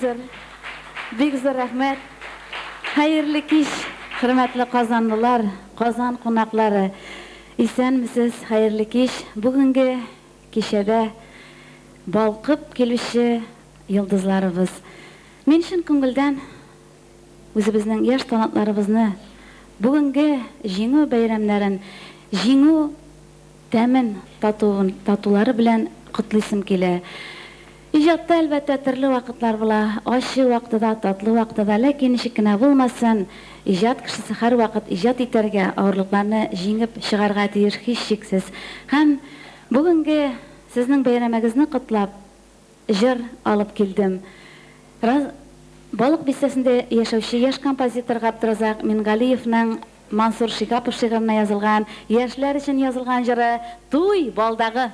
зур, бик зур рәхмәт. Хәерле кич, хөрмәтле казанлылар, Казан кунаклары. Исәнмесез, хәерле кич. Бүгенге кичәдә балкып килүче йолдызларыбыз. Мин чын күңелдән үзебезнең яшь талантларыбызны бүгенге Җиңү бәйрәмнәрен, Җиңү тәмен татуын, татулары белән котлыйсым килә. Иҗатта, әлбәттә, төрле вакытлар була, ачы вакыты да, татлы вакыты да, ләкин ничек кенә булмасын, иҗат кешесе һәрвакыт иҗат итәргә, авырлыкларны җиңеп чыгарга тиеш, һичшиксез. Һәм бүгенге сезнең бәйрәмегезне котлап, җыр алып килдем. Раз Балык Бистәсендә яшәүче яшь композитор Габдразак Мингалиевның Мансур Шигапов шигыренә язылган, яшьләр өчен язылган җыры Туй балдагы!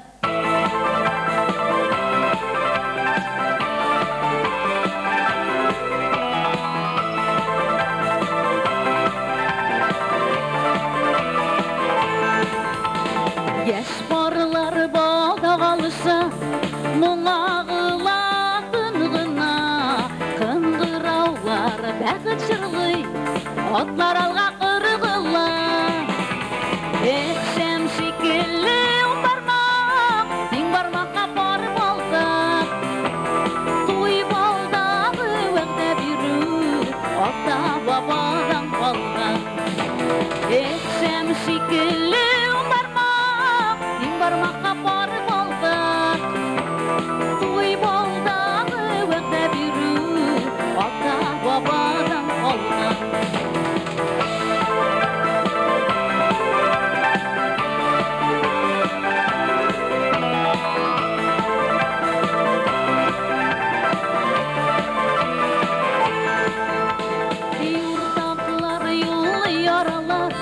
Яшь парлар балдак алыша, Моң агыла тын гына. Кыңгыраулар бәхет җырлый, Атлар алга ыргыла. Эх, шәм шикелле ун бармак, Тиң бармакка пар балдак. Туй балдагы вәгъдә бирү Ата-бабадан калган. Эх, шәм шикелле ун бармак, Тиң бармакка пар балдак. Туй балдагы вәгъдә бирү Ата-бабадан калган. Юртаклар юл яралар,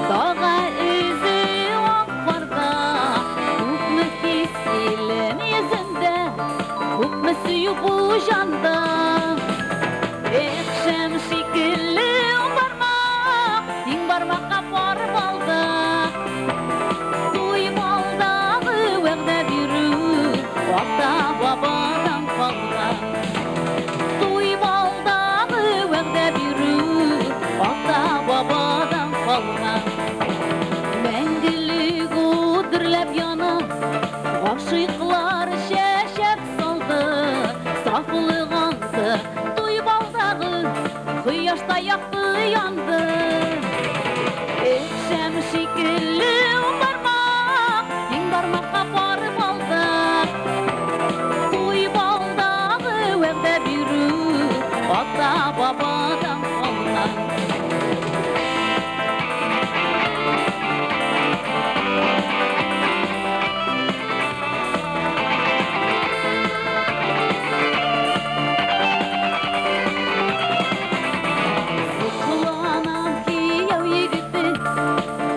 Дага эзе ак карда. Күпме хис илем йөзендә, Күпме сөю бу җанда. Эх, шәм шикелле ун бармак, Тиң бармакка пар балдак. Туй балдагы вәгъдә бирү Ата-бабадан калган. Туй балдагы вәгъдә бирү Ата-бабадан калган. Мәңгелек ут дөрләп яна, Гашыйклар чәчәк салды, Сафлык анты, туй балдагы Кояшта якты янды. Эх, шәм шикелле ун бармак, Тиң бармакка пар балдак. Туй балдагы вәгъдә бирү Ата-бабадан калган. Соклана кияү егете,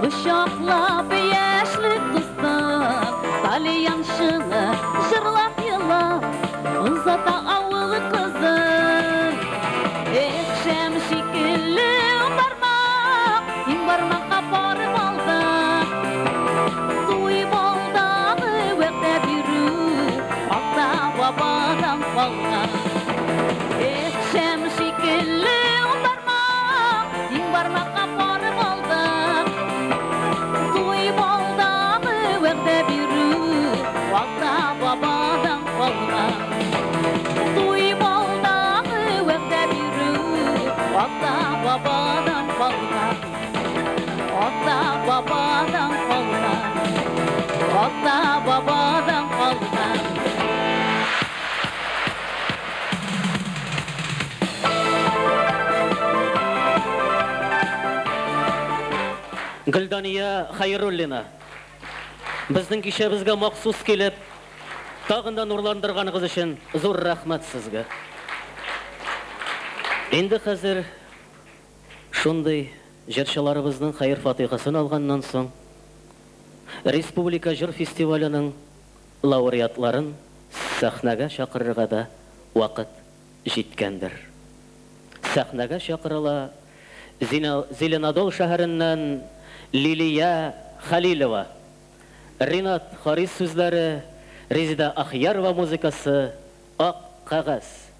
Кочаклап яшьлек дустын, Тальян чыңы җырлап елап, Озата авыл кызын. Эх, шәм шикелле ун бармак, Тиң бармакка пар балдак. Туй балдагы вәгъдә бирү Ата-бабадан калган. Эх, шәм шикелле ун бармак, Тиң бармакка пар балдак. Туй балдагы вәгъдә бирү Ата-бабадан калган. Туй балдагы вәгъдә бирү Ата-бабадан калган. Ата-бабадан калган. Ата-бабадан калган. Гөлдания Хәйруллина, безнең кичәбезгә махсус килеп, тагын да нурландырганыгыз өчен зур рәхмәт сезгә. Инде хәзер шундый җырчыларыбызның хәер-фатыйхасын алганнан соң, республика җыр фестиваленең лауреатларын сәхнәгә чакырырга да вакыт җиткәндер. Сәхнәгә чакырыла Зеленодол шәһәреннән Лилия Хәлилова. Ринат Харис сүзләре, Резеда Ахиярова музыкасы, Ак кәгазь.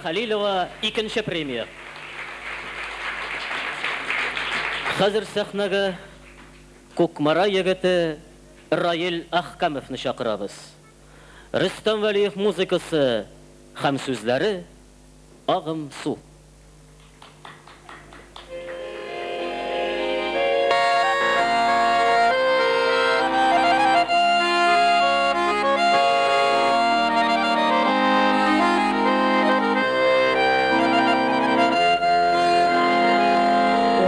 Хәлилова, икенче премия. Хәзер сәхнәгә Кукмара егете Раил Әхкәмовны чакырабыз. Рөстәм Вәлиев музыкасы һәм сүзләре Агым су.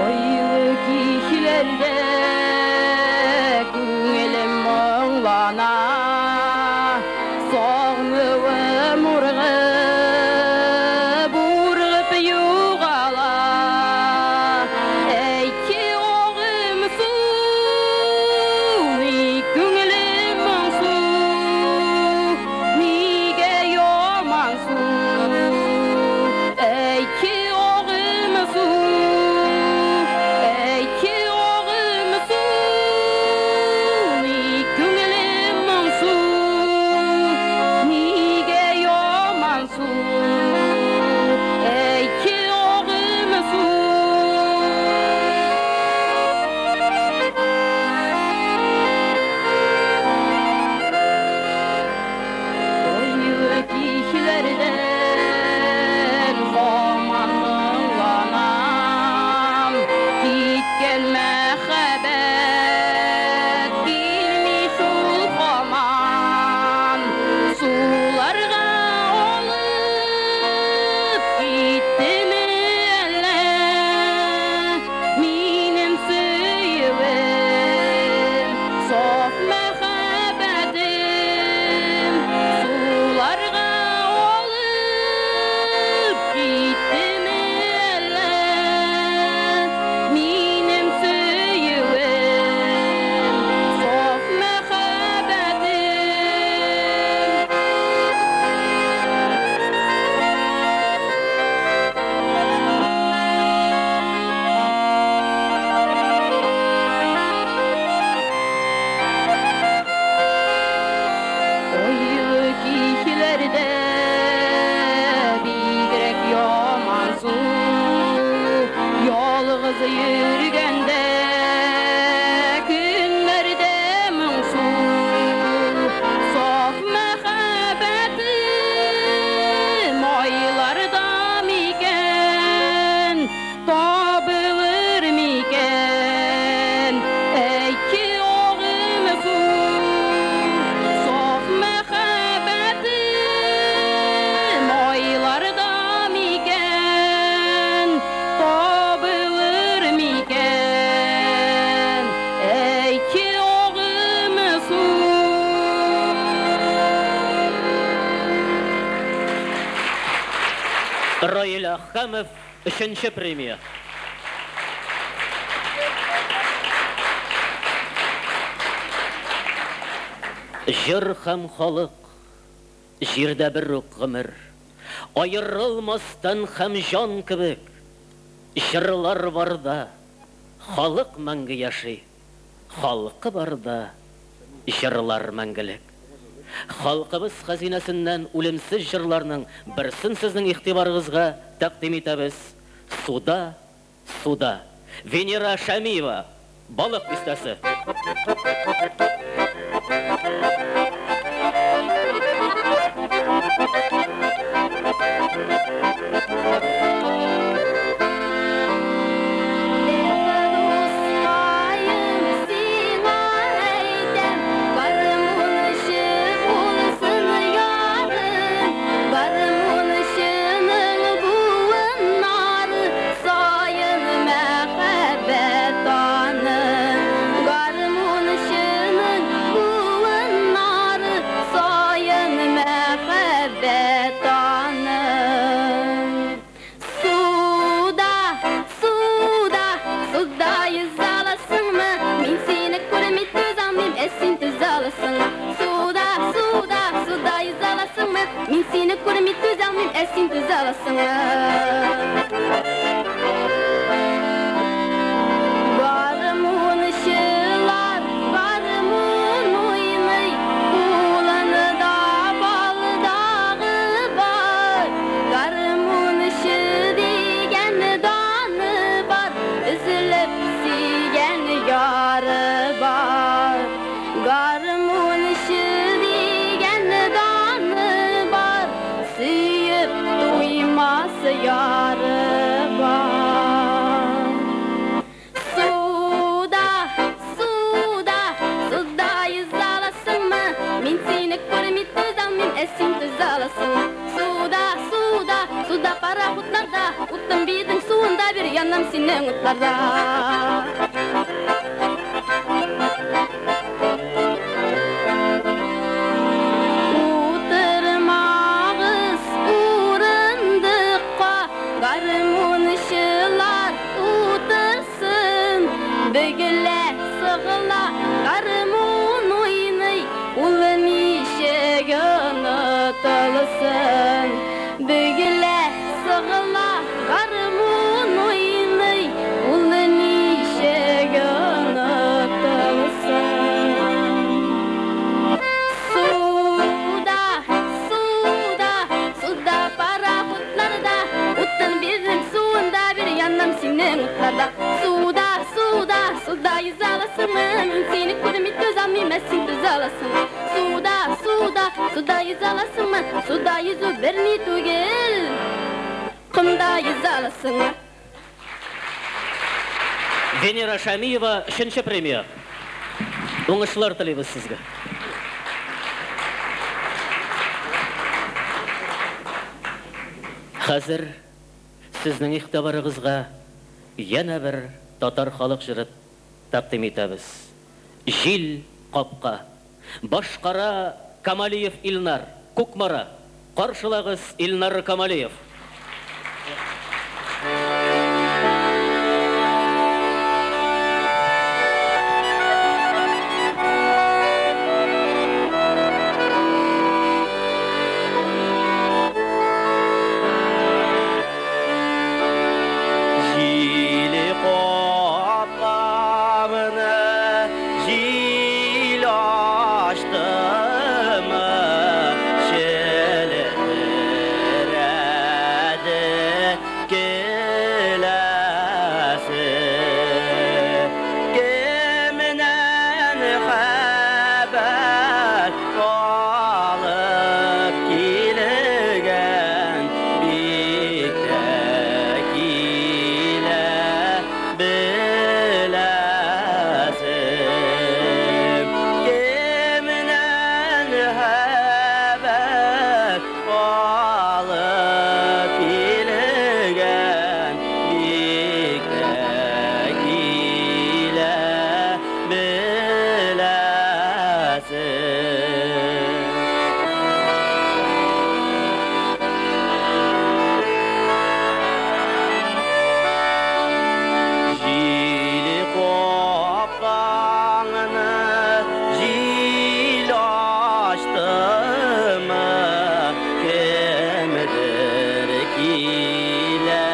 Айлы кичләрдә күңелем моңлана, Сагынуым ургып, ургып югала. Әйтче, агым су, ник күңелем моңсу, нигә ямансу? Әйтче, агым су, әйтче, агым су, ник күңелем моңсу, нигә ямансу? Әйтче, агым су. Айлы кичләрдән һаман моңланам, Киткән мәхәббәт килми шул һаман. Суларга алып киттеме әллә минем сөюем, саф мәхәббәтем? Суларга алып киттеме әллә минем сөюем, саф мәхәббәтем? Айлы кичләрдә бигрәк ямансу, Ялгыз йөргәндә көннәрдә моңсу. Саф мәхәббәтем айларда микән, табылыр микән? Әйтче, агым су, саф мәхәббәтем айларда микән, табылыр микән? Әйтче, агым су. Раил Әхкәмов, өченче премия. Җыр һәм халык җирдә бер үк гомер. Аерылмас тән һәм җан кебек. Җырлар барда халык мәңге яши. Халкы барда җырлар мәңгелек. Халкыбыз хәзинәсеннән үлемсез җырларның берсен сезнең игътибарыгызга тәкъдим итәбез. Суда, суда. Венера Шәмиева, Балык Бистәсе. Дускаем, сиңа әйтәм, гармунчы булсын ярың, Гармунчының буыннары саен мәхәббәт аның. Гармунчының буыннары саен мәхәббәт аның. Суда, суда, суда йөзә аласыңмы? Мин сине күрми түзалмыйм, ә син түзә аласыңмы? Суда, суда, суда йөзә аласыңмы? Мин сине күрми түзалмыйм, ә син түзә аласыңмы? Гармунчылар гармун уйный, кулында балдагы бар. синең утларда. Утырмагыз урындыкка, гармунчылар утырсын. Бөгелә, сыгыла, гармун уйный, ул ничек онытылсын. Бөгелә, сыгыла, гармун уйный, ул ничек онытылсын. Суда, суда, суда пароходларда, утын бирдем, суын да бир, янам синең утларда. Суда, суда, суда йөзә аласыңмы? Мин сине күрми түзалмыйм, ә син түзә аласыңмы? Суда, суда, суда йөзә аласыңмы? Суда йөзү берни түгел, комда йөзә аласыңмы? Венера Шамиева, өченче премия. Уңышлар телибез сезгә. Хәзер сезнең игътибарыгызга янә бер татар халык җыры тәкъдим итәбез. Җил капка. Башкара Камалиев Илнар, Кукмара. Каршылагыз, Илнар Камалиев. Җиле капкамны җил ачтымы, челтерәде келәсе. Кемнән хәбәр алып килгән, бик тә килә беләсем. Кемнән хәбәр алып килгән, бик тә килә беләсем. Җиле капкаңны җил ачтымы, кемдер килә,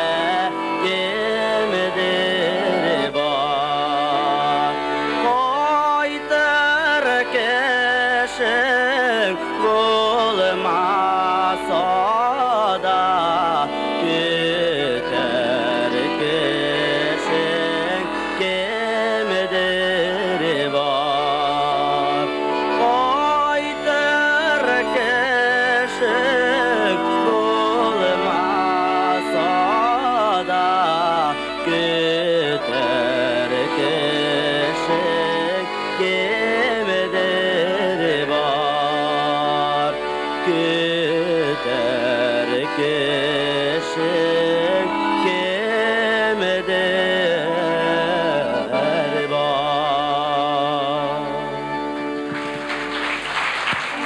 кемдер бар. Кайтыр кешең булмаса да, көтәр кешең кемдер бар. Кайтыр кешең булмаса да, көтәр кешең кемдер бар. Көтәр кешең кемдер бар.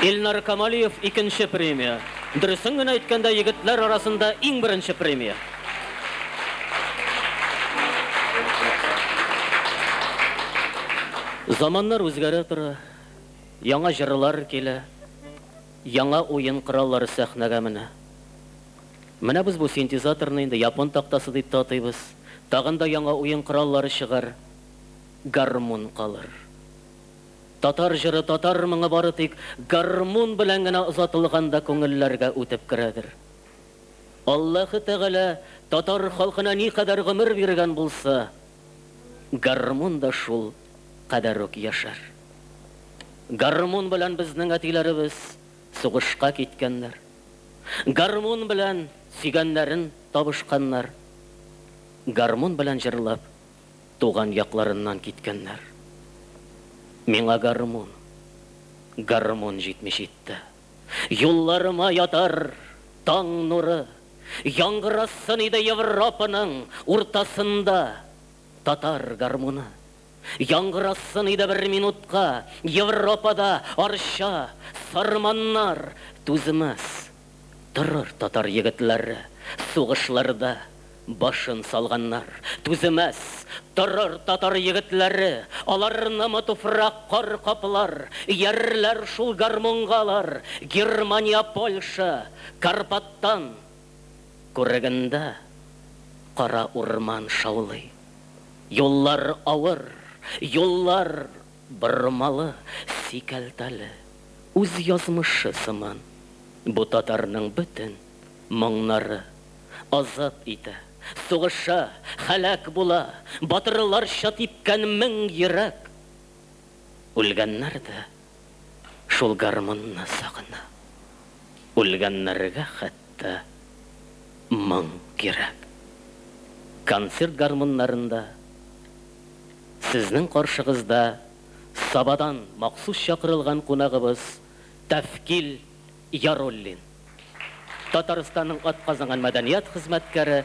Илнар Камалиев икенче премия. Дөресен генә әйткәндә, егетләр арасында иң беренче премия. Заманнар үзгәрә тора, яңа җырлар килә, яңа уен кораллары сәхнәгә менә. Менә без бу синтезаторны инде япон тактасы дип тә атыйбыз. Тагын да яңа уен кораллары чыгар, гармун калыр. Татар җыры, татар моңы бары тик гармун белән генә озатылганда күңелләргә үтеп керәдер. Аллаһы Тәгалә татар халкына никадәр гомер биргән булса, гармун да шул кадәр үк яшәр. Гармун белән безнең әтиләребез сугышка киткәннәр. Гармун белән сөйгәннәрен табышканнар. Гармун белән җырлап, туган якларыннан киткәннәр. Миңа гармун, гармун җитми читтә. Юлларыма ятар таң нуры. Яңгырасын иде Европаның уртасында татар гармуны. Яңгырасын иде бер минутка Европада Арча, Сарманнар түзмәс. Торыр татар егетләре сугышларда башын салганнар. Түземәс, торыр татар егетләре, аларнымы туфрак кар каплар, иярләр шул гармунга алар, Германия, Польша, Карпаттан. Күрегендә кара урман шаулый. Юллар авыр, юллар бормалы, сикәлтәле, үз язмышы сыман. Бу татарның бөтен моңнары азат итә, сугыша, һәлак була, батырларча типкән мең йөрәк. Үлгәннәр дә шул гармунны сагына. Үлгәннәргә хәтта моң кирәк. Концерт гармуннарында сезнең каршыгызда Сабадан махсус чакырылган кунагыбыз Тәфкил Яруллин. Татарстанның атказанган мәдәният хезмәткәре.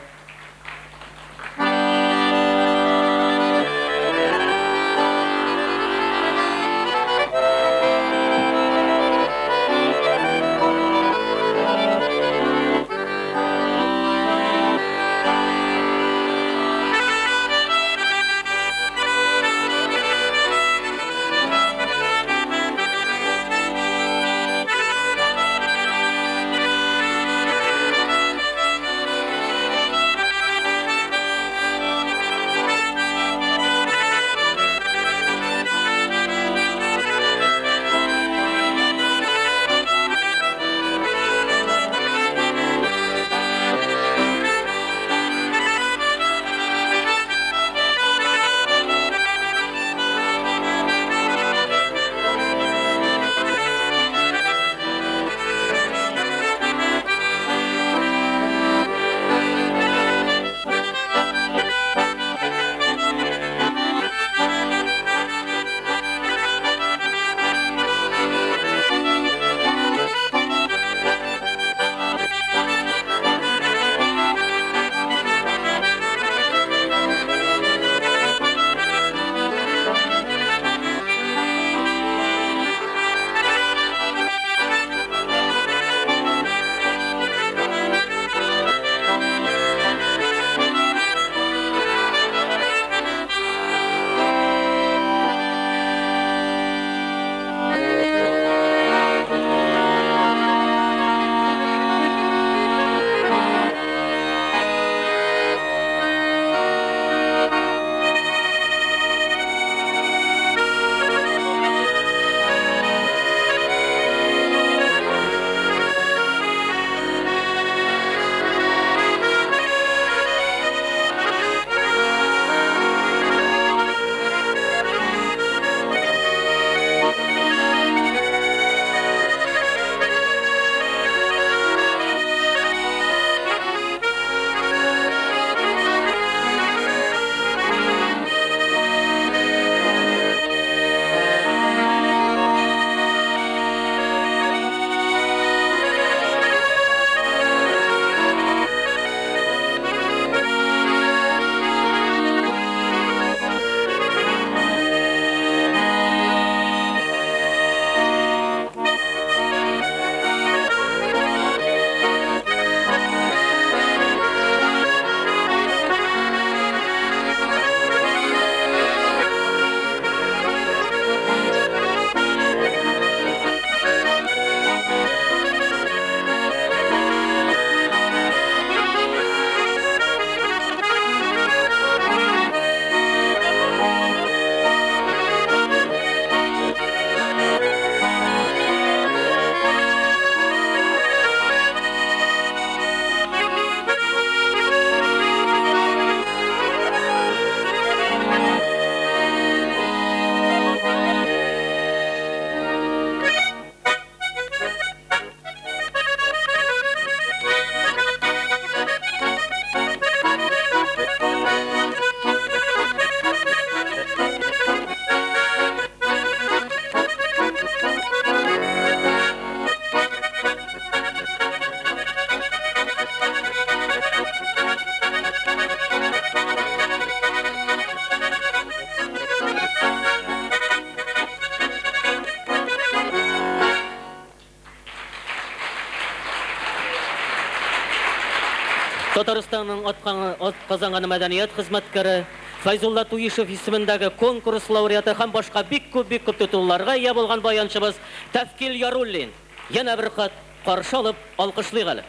Татарстанның атказанган мәдәният хезмәткәре, Фәйзулла Туишев исемендәге конкурс лауреаты һәм башка бик күп, бик күп титулларга ия булган баянчыбыз Тәфкил Яруллин. Янә бер кат каршы алып, алкышлыйк әле.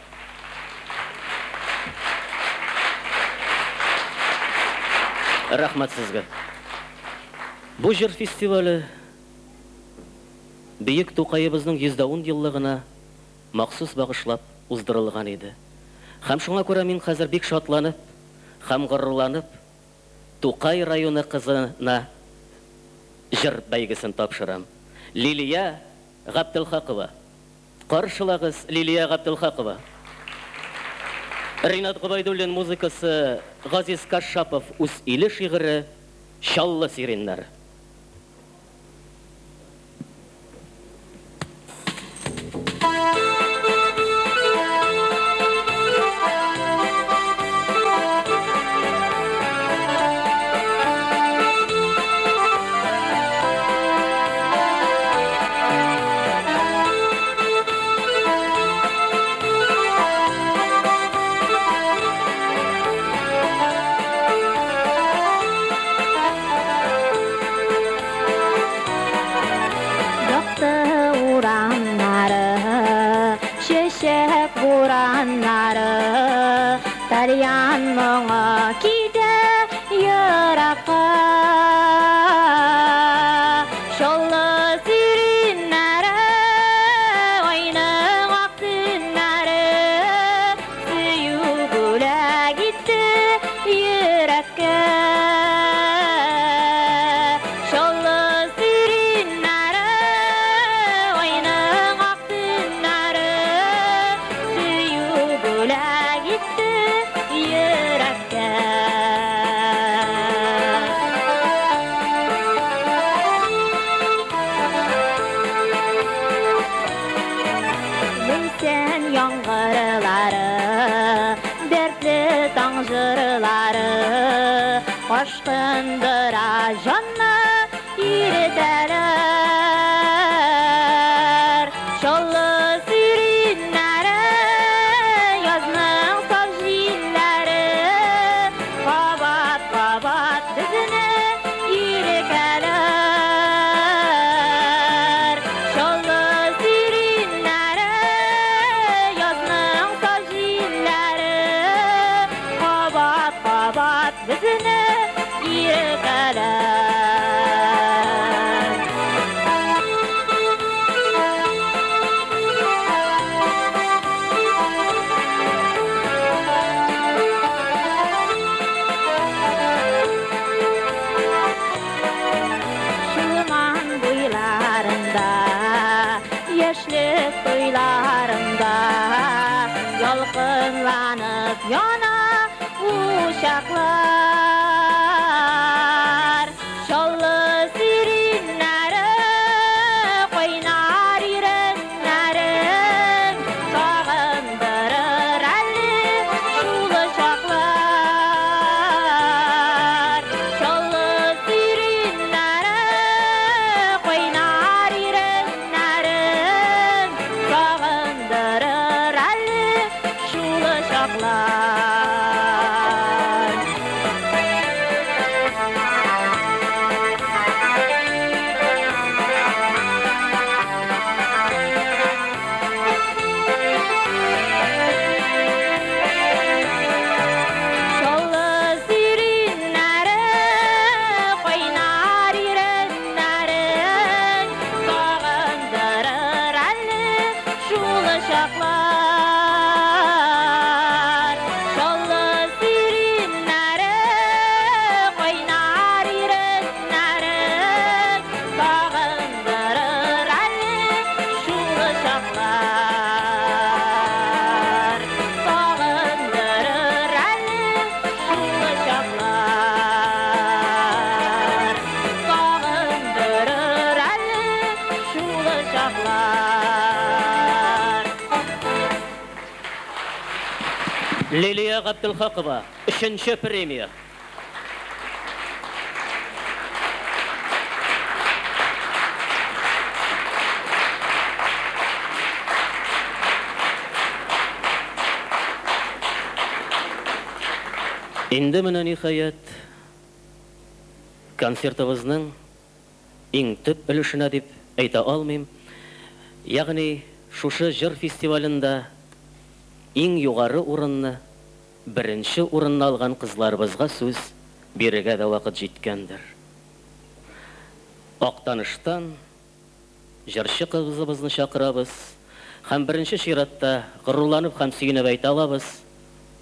Рәхмәт сезгә. Бу җыр фестивале бөек Тукаебызның 110 еллыгына махсус багышлап уздырылган иде. Һәм шуңа күрә мин хәзер бик шатланып һәм горурланып Тукай районы кызына җыр бәйгесен тапшырам. Лилия Габделхакова. Каршылагыз, Лилия Габделхакова. Ринат Гобәйдуллин музыкасы, Газиз Кашапов Үз иле шигыре, Чаллы сиреннәре. Якты урамнары, чәчәк бураннары, тальян моңы китә еракка. Чаллы сиреннәре, айның ак төннәре, сөю бүләк итте йөрәккә. Чаллы сиреннәре, айның ак төннәре, сөю бүләк итте йөрәккә. Ләйсән яңгырлары, дәртле таң җырлары, ашкындыра җанны иретәләр. Чаллы сиреннәре, язның саф җилләре, кабат-кабат безне ирекәләр. Чаллы сиреннәре, язның саф җилләре, кабат-кабат безне ирекәләр. Чулман буйларында, яшьлек туйларында, ялкынланып яна учаклар. Чаллы сиреннәре, кайнар иреннәре, сагындырыр әле шул чаклар. Чаллы сиреннәре, кайнар иреннәре, сагындырыр әле шул чаклар. Чаллы сиреннәре, кайнар иреннәре, сагындырыр әле шул чаклар. Чаллы сиреннәре, кайнар иреннәре, сагындырыр әле шул чаклар. Сагындырыр әле шул чаклар. Сагындырыр әле шул чаклар. Лилия Габделхакова, өченче премия. Инде менә ниһаять концертыбызның иң төп өлешенә дип әйтә алмыйм, ягъни шушы җыр фестивалендә иң югары урынны, беренче урынны алган кызларыбызга сүз бирергә дә вакыт җиткәндер. Актаныштан җырчы кызыбызны чакырабыз һәм беренче чиратта горурланып һәм сөенеп әйтә алабыз,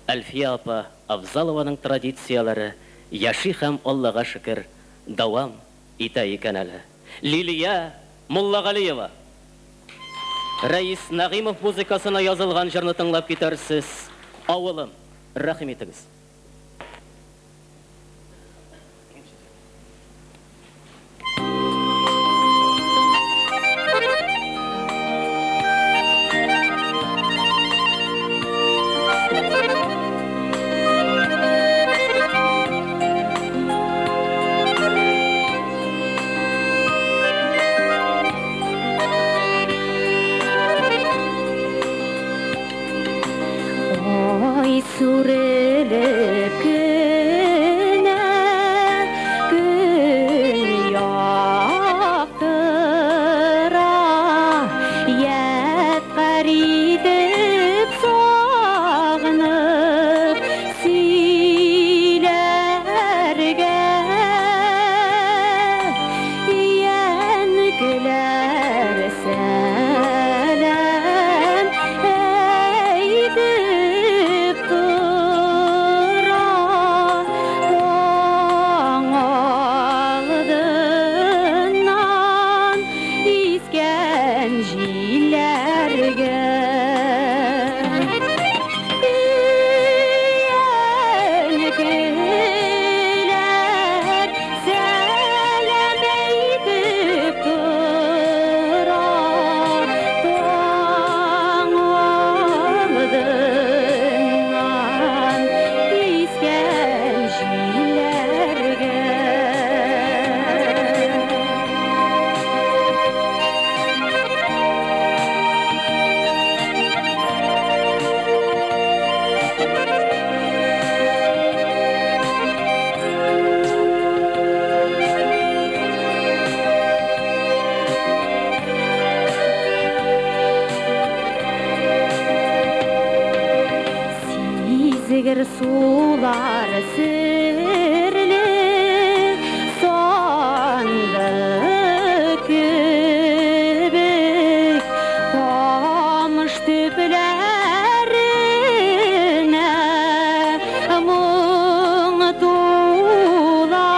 Әлфия апа Авзалованың традицияләре яши һәм, Аллага шөкер, дәвам итә икән әле. Лилия Муллагалиева! Рәис Нәгыймов музыкасына язылган җырны тыңлап китәрсез, Авылым, рәхим итегез. Ай сүрелеп кенә көн яктыра, ядкарь итеп сагынып сөйләргә, өянкеләр сәлам әйтеп тора, таң алдыннан искән җилләргә. Өянкеләр сәлам әйтеп тора, таң алдыннан искән җилләргә. Сизгер сулар серле сандык кебек камыш төпләренә моң тула.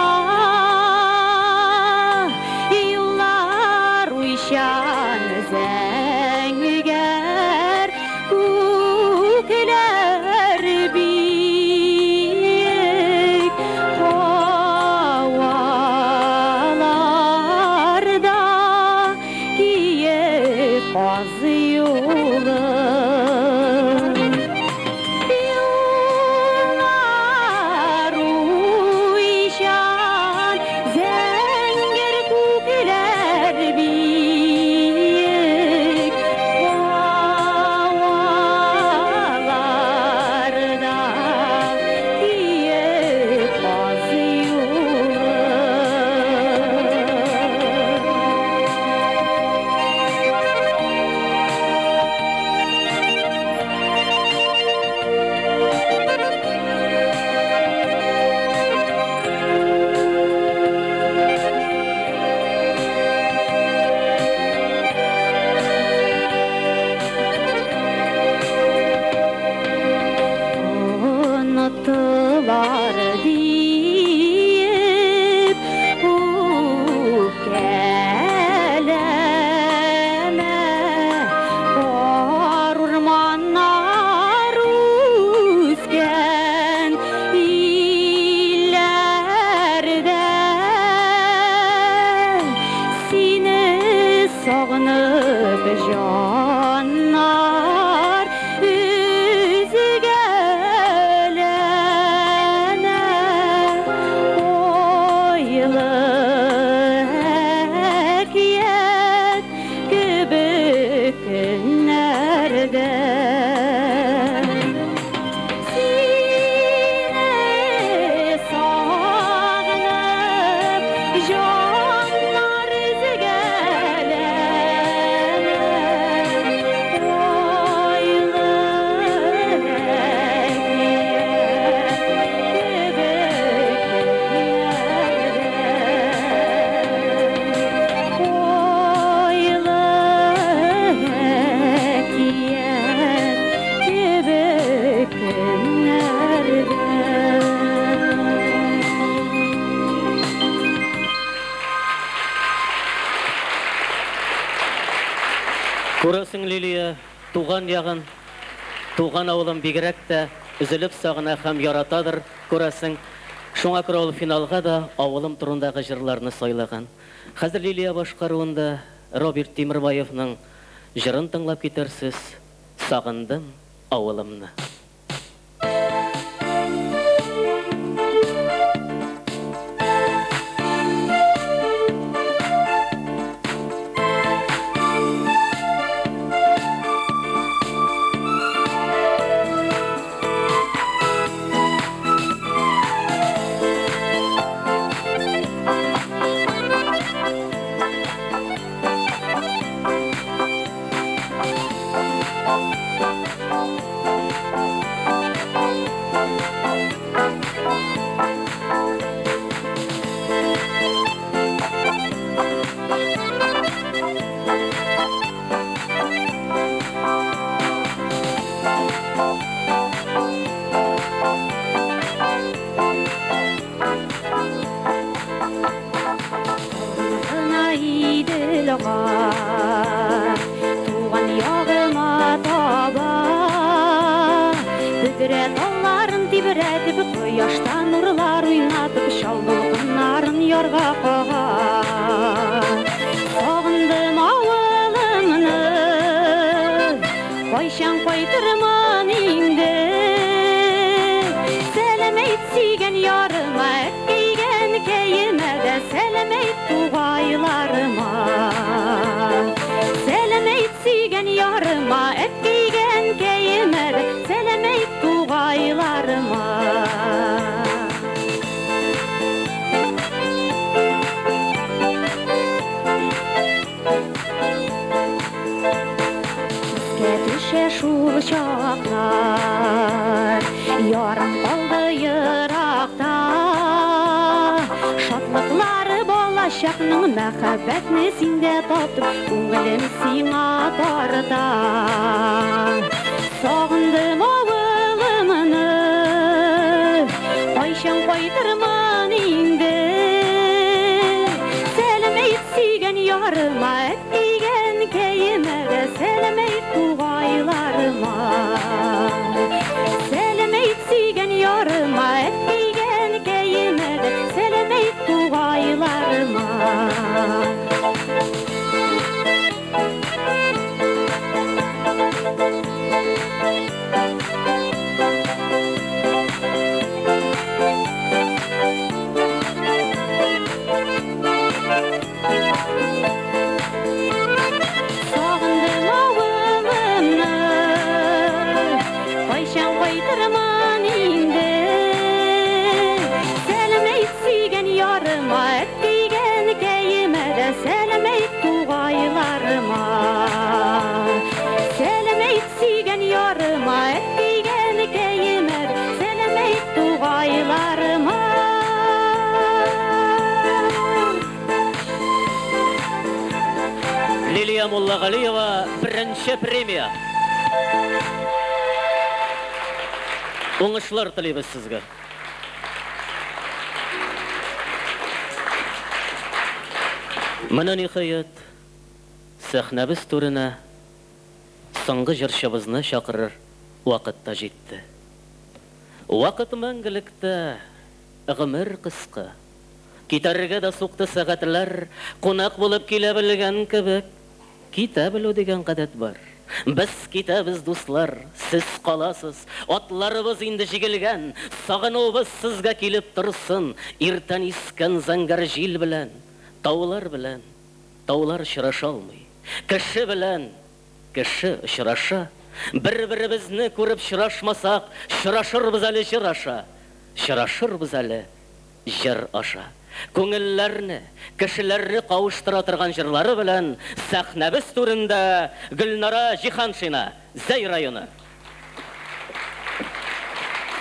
Юллар уйчан зәңгәр күкләр биек һаваларда киек каз юлы. Юллар уйчан зәңгәр күкләр биек һаваларда киек каз юлы. Оныттылар диеп үпкәләмә, кар урманнар үскән илләрдә сине сагынып җаннар өзгәләнә. Ойлы әкият кебек көннәрдә сине Күрәсең, Лилия туган ягын, туган авылын бигрәк тә өзелеп сагына һәм яратадыр, күрәсең. Шуңа күрә ул финалга да авылым турындагы җырларны сайлаган. Хәзер Лилия башкаруында Роберт Тимербаевның җырын тыңлап китәрсез, Сагындым авылымны. Гына Идел ага, туган ягыма таба. Бөдрә талларын тибрәтеп, кояшта нурлар уйнатып, чал дулкыннарын ярга кага. Сагындым авылымны, кайчан кайтырмын инде? Сәлам әйт сөйгән ярыма, әткәйгә, әнкәемә дә, сәлам әйт тугайларыма. Сәлам әйт сөйгән ярыма, әткәйгә, әнкәемә дә, сәлам әйт тугайларыма. Искә төшә шул чаклар, ярым калды еракта. Шатлыклары балачакның, мәхәббәтне синдә таптым, күңелем сиңа тарта. Сагындым авылымны, кайчан кайтырмын инде? Сәлам әйт сөйгән ярыма, әткәйгә, әнкәемә дә, сәлам әйт тугайларыма. Сәлам әйт сөйгән ярыма, әткәйгә, әнкәемә дә, сәлам әйт тугайларыма. Сагындым авылымны, кайчан кайтырмын инде? Сәлам әйт сөйгән ярыма, әткәйгә, әнкәемә дә, сәлам әйт тугайларыма. Сәлам әйт сөйгән ярыма, әткәйгә, әнкәемә дә, сәлам әйт тугайларыма. Лилия Муллагалиева беренче премия. Уңышлар телибез сезгә. Менә ниһаять сәхнәбез түренә соңгы җырчыбызны чакырыр вакыт та җитте. Вакыт мәңгелектә, гомер кыска. Китәргә дә сукты сәгатьләр, кунак булып килә белгән кебек, китә белү дигән гадәт бар. Без китәбез, дуслар, сез каласыз. Атларыбыз инде җигелгән, сагынуыбыз сезгә килеп торсын. Иртән искән зәңгәр җил белән, таулар белән таулар очраша алмый. Кеше белән кеше очраша. Бер-беребезне күреп очрашмасак, очрашырбыз әле җыр аша. Очрашырбыз әле җыр аша. Күңелләрне, кешеләрне кавыштыра торган җырлары белән сәхнәбез түрендә Гөлнара Җиһаншина, Зәй районы.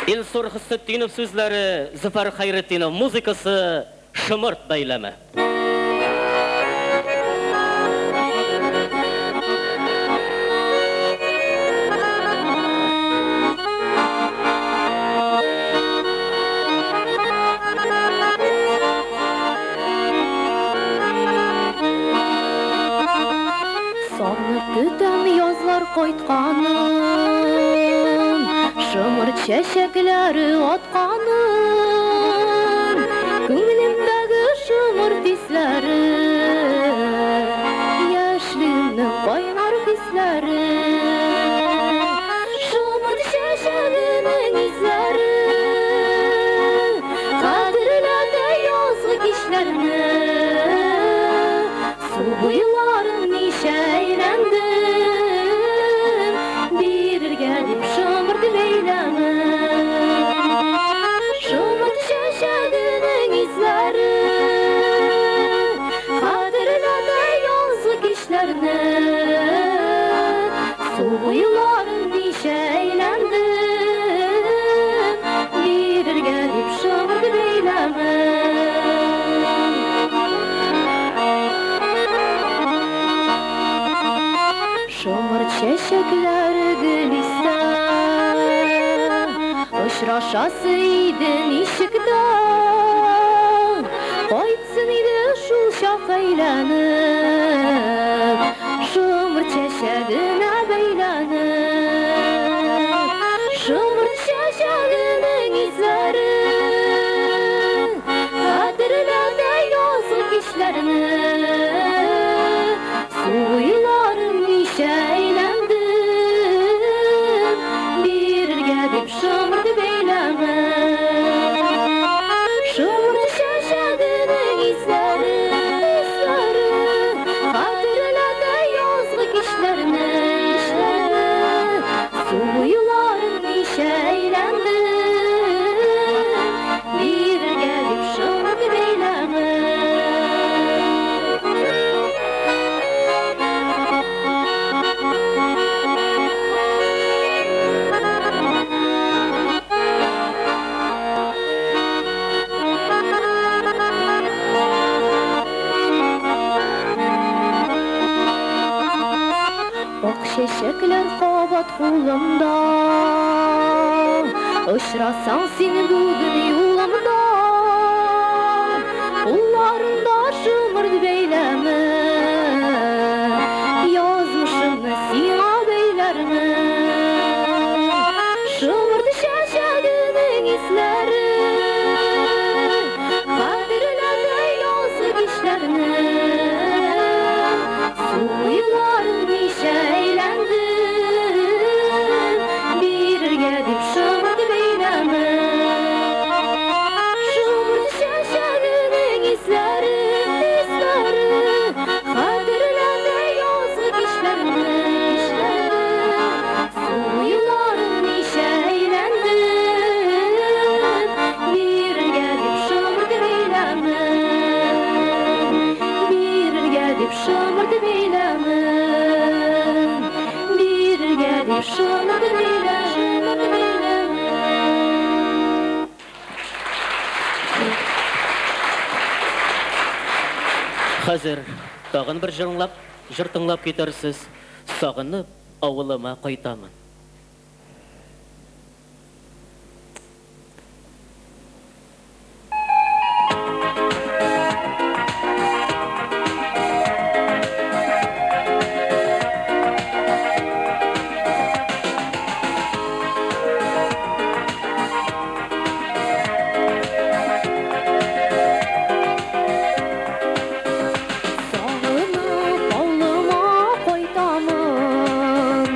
Илсур Хөснетдинов сүзләре, Зөфәр Хәйретдинов музыкасы, Шомырт бәйләме. Сагынып Көтәм язлар кайтканын, Шомырт чәчәкләре атканын. Күңелемдәге шомырт исләре, Яшьлегемнең кайнар хисләре. Шомырт чәчәгенең исләре Хәтерләтә язгы кичләрне. Су буйларын ничә әйләндем, Бирергә дип шомырт бәйләмен. Шомырт чәчәгенең исләре Хәтерләтә язгы кичләрне. Су буйларын ничә әйләндем, Бирергә дип шомырт бәйләмен. Шомырт чәчәкләре гөл исә, Очрашасы иде ничек тә. Кайтсын иде шул чак әйләнеп, Шомырт чәчәгенә бәйләнеп. Шомырт чәчәгенең исләре Хәтерләтә язгы кичләрне. Су буйларын ничә әйләндем, Бирергә дип шомырт бәйләмен. Шомырт чәчәгенең исләре, исләре Хәтерләтә язгы кичләрне, кичләрне. Су буйларын ничә әйләндем, Бирергә дип шомырт бәйләмен. Ак чәчәкләр кабат кулымда, Очрасаң син бүген юлымда, Кулларыңда шомырт бәйләме, Язмышымны сиңа бәйләрмен. Шомырт чәчәгенең исләре Хәтерләтә язгы кичләрне. Су буйларын ничә әйләндем, Бирергә дип шомырт бәйләмен. Шомырт чәчәгенең исләре, исләре Хәтерләтә язгы кичләрне, кичләрне. Су буйларын ничә әйләндем, Бирергә дип шомырт бәйләмен. Бирергә дип шомырт бәйләмен. Бирергә дип шомырт бәйләмен. Хәзер тагын бер җырлап, җыр тыңлап китерсез. Сагынып авылыма кайтамын. Сагынып авылыма кайтамын,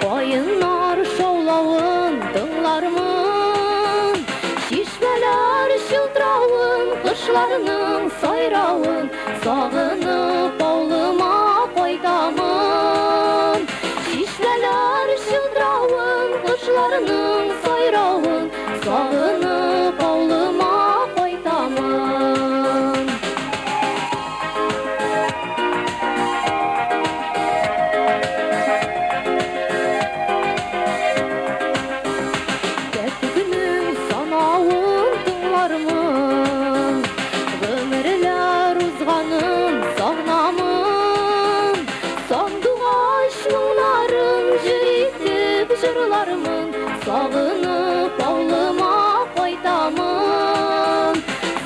Каеннар шаулавын тыңлармын, Чишмәләр чылтыравын, кошларның сайравын Сагынып авылыма кайтамын. Чишмәләр чылтыравын, кошларның сайравын Сагынып авылыма кайтамын. Кәтүкнең санавын тыңлармын, Гомерләр узганын сагынамын. Сандугач моңнарын җыр итеп җырлармын, Сагынып авылыма кайтамын.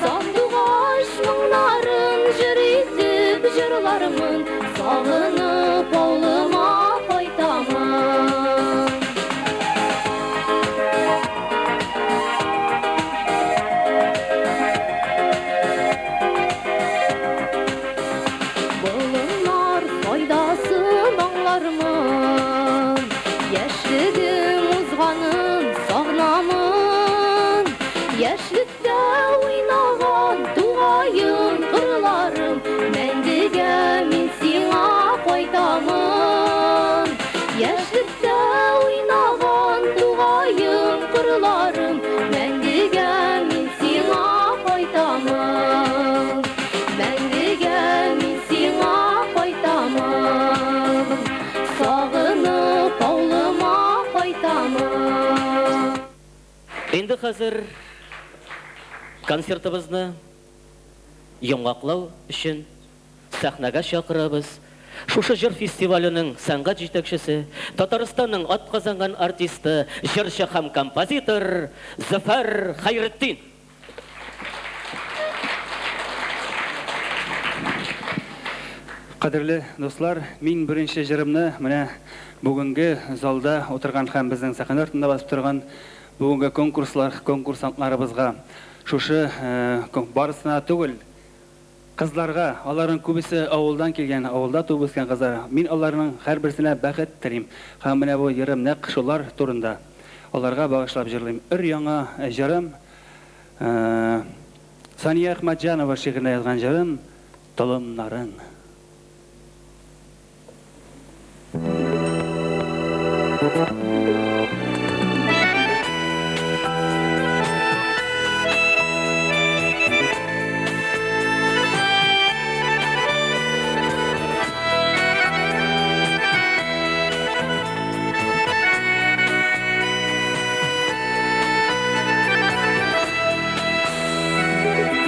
Сандугач моңнарын җыр итеп җырлармын, Сагынып авылыма Инде хәзер концертыбызны йомгаклау өчен сәхнәгә чакырабыз шушы җыр фестиваленең сәнгать җитәкчесе, Татарстанның атказанган артисты, җырчы һәм композитор Зөфәр Хәйретдин. Кадерле дуслар, мин беренче җырымны менә бүгенге залда утырган һәм безнең сәхнә артында басып торган бүгенге конкурслар, конкурсантларыбызга, шушы барысына түгел, кызларга, аларның күбесе авылдан килгән, авылда туып үскән кызлар. Мин аларның һәрберсенә бәхет телим. Һәм менә бу җырым нәкъ шулар турында. Аларга багышлап җырлыйм. Өр-яңа җырым, Сания Әхмәтҗанова шигыренә язган җырым Толымнарың.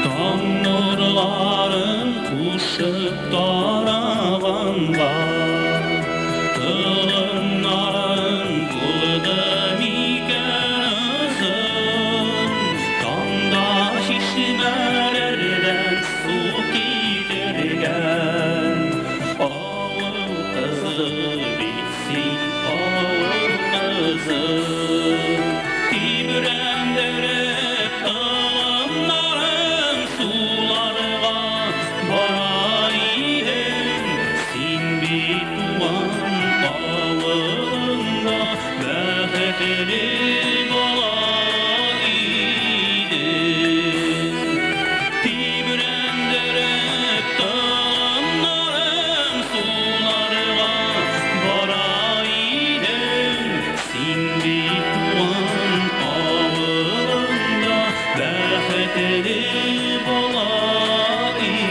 Таң нурларын кушып тараганга, Толымнарың булды микән озын? Таңда чишмәләрдән су китергән Авыл кызы бит син, авыл кызы. Тибрәндереп толымнарың суларга бара идең. Син бит туган авылыңда бәхетле бала идең. Тибрәндереп толымнарың суларга бара идең. Син бит туган авылыңда бәхетле бала идең.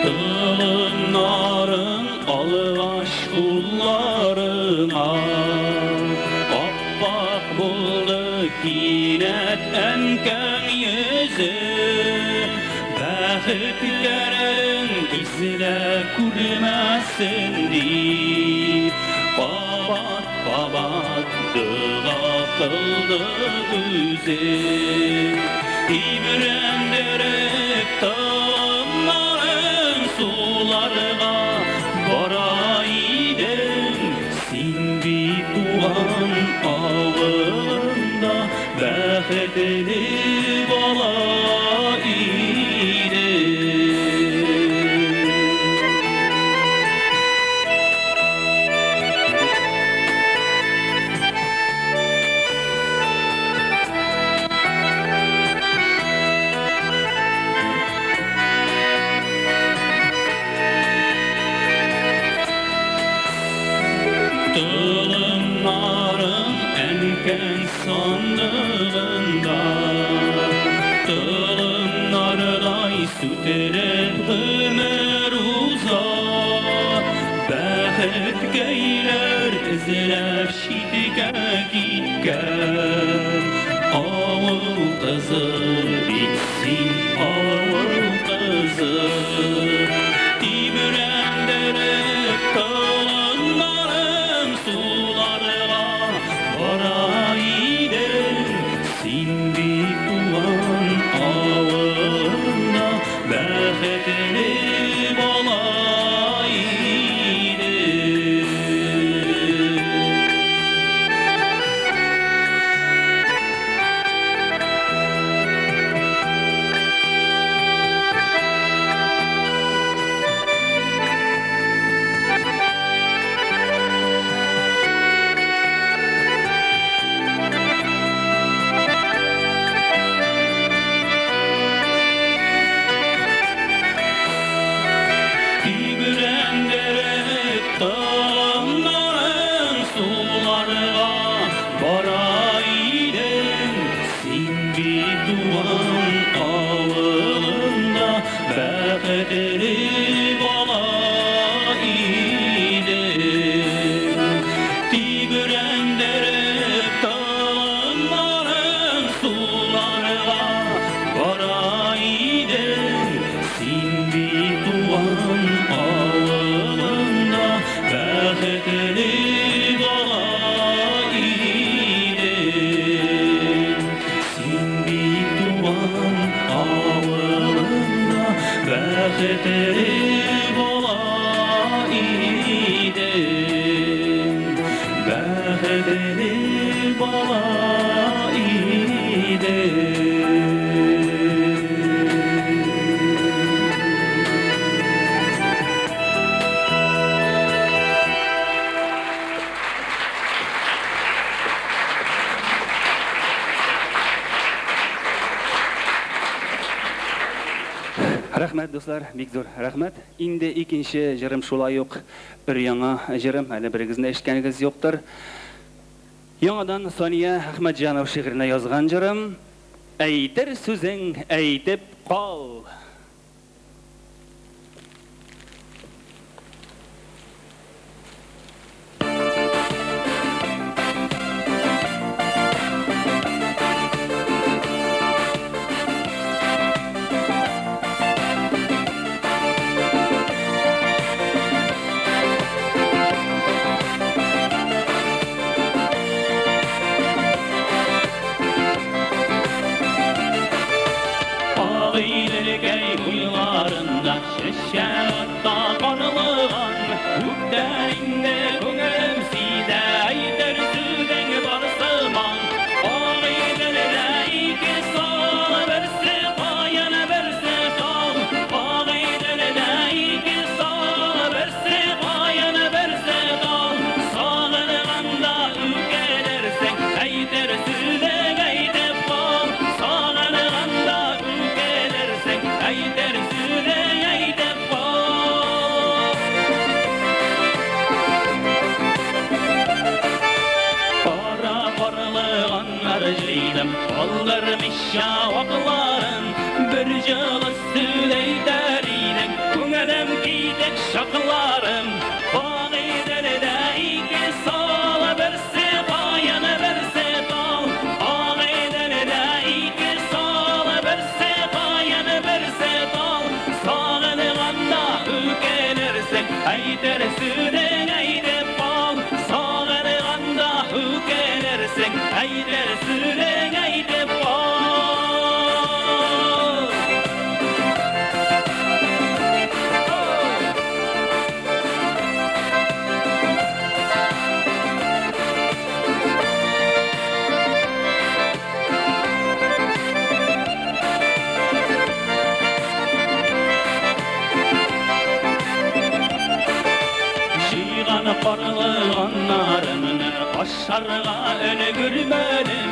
Толымнарың алгач кулларыңа, Ап-ак булды кинәт әнкәң йөзе. Бәхет кәрәлен күзе күрмәсен дип, Кабат-кабат дога кылды үзе. Тибрәндереп толымнарың суларга бара идең. Син бит туган авылыңда бәхетле бала идең. Толымнарың әнкәң сандыгында, Толымнардай сүтелеп гомер уза. Бәхеткәйләр эзләп читкә киткән Авыл кызы бит син, авыл кызы. Тибрәндереп толымнарың суларга бара идең. Син бит туган авылыңда бәхетле бала идең. Бәхетле бала идең. Рәхмәт, дуслар, бик зур рәхмәт. Инде икенче җырым шулай ук өр-яңа җырым, әле берегезнең дә ишеткәнегез юктыр. Яңадан Сания Әхмәтҗанова шигыренә язган җырым, Әйтер сүзең әйтеп кал! Агыйделкәй буйларында чәчәк ата карлыган, Күптән инде күңелем сизә, әйтер сүзең бар сыман. Агыйделдә ике сал, берсе каен, берсе тал. Агыйделдә ике сал, берсе каен, берсе тал. Сагынганда үкенерсең, әйтер сүзең әйтеп кал. Сагынганда үкенерсең, әйтер сүзең әйтеп кал. Кара карлыганнар җыйдым, калдырмыйча вакларын. Бер җылы сүз әйтер идең, күңелем китек чакларым. Агыйделдә ике сал, берсе каен, берсе тал. Агыйделдә ике сал, берсе каен, берсе тал. Сагынганда үкенерсең, әйтер сүзең әйтеп кал. Сагынганда үкенерсең, әйтер сүзең әйтеп кал. Җыйган карлыганнарымны ашарга өлгермәдем.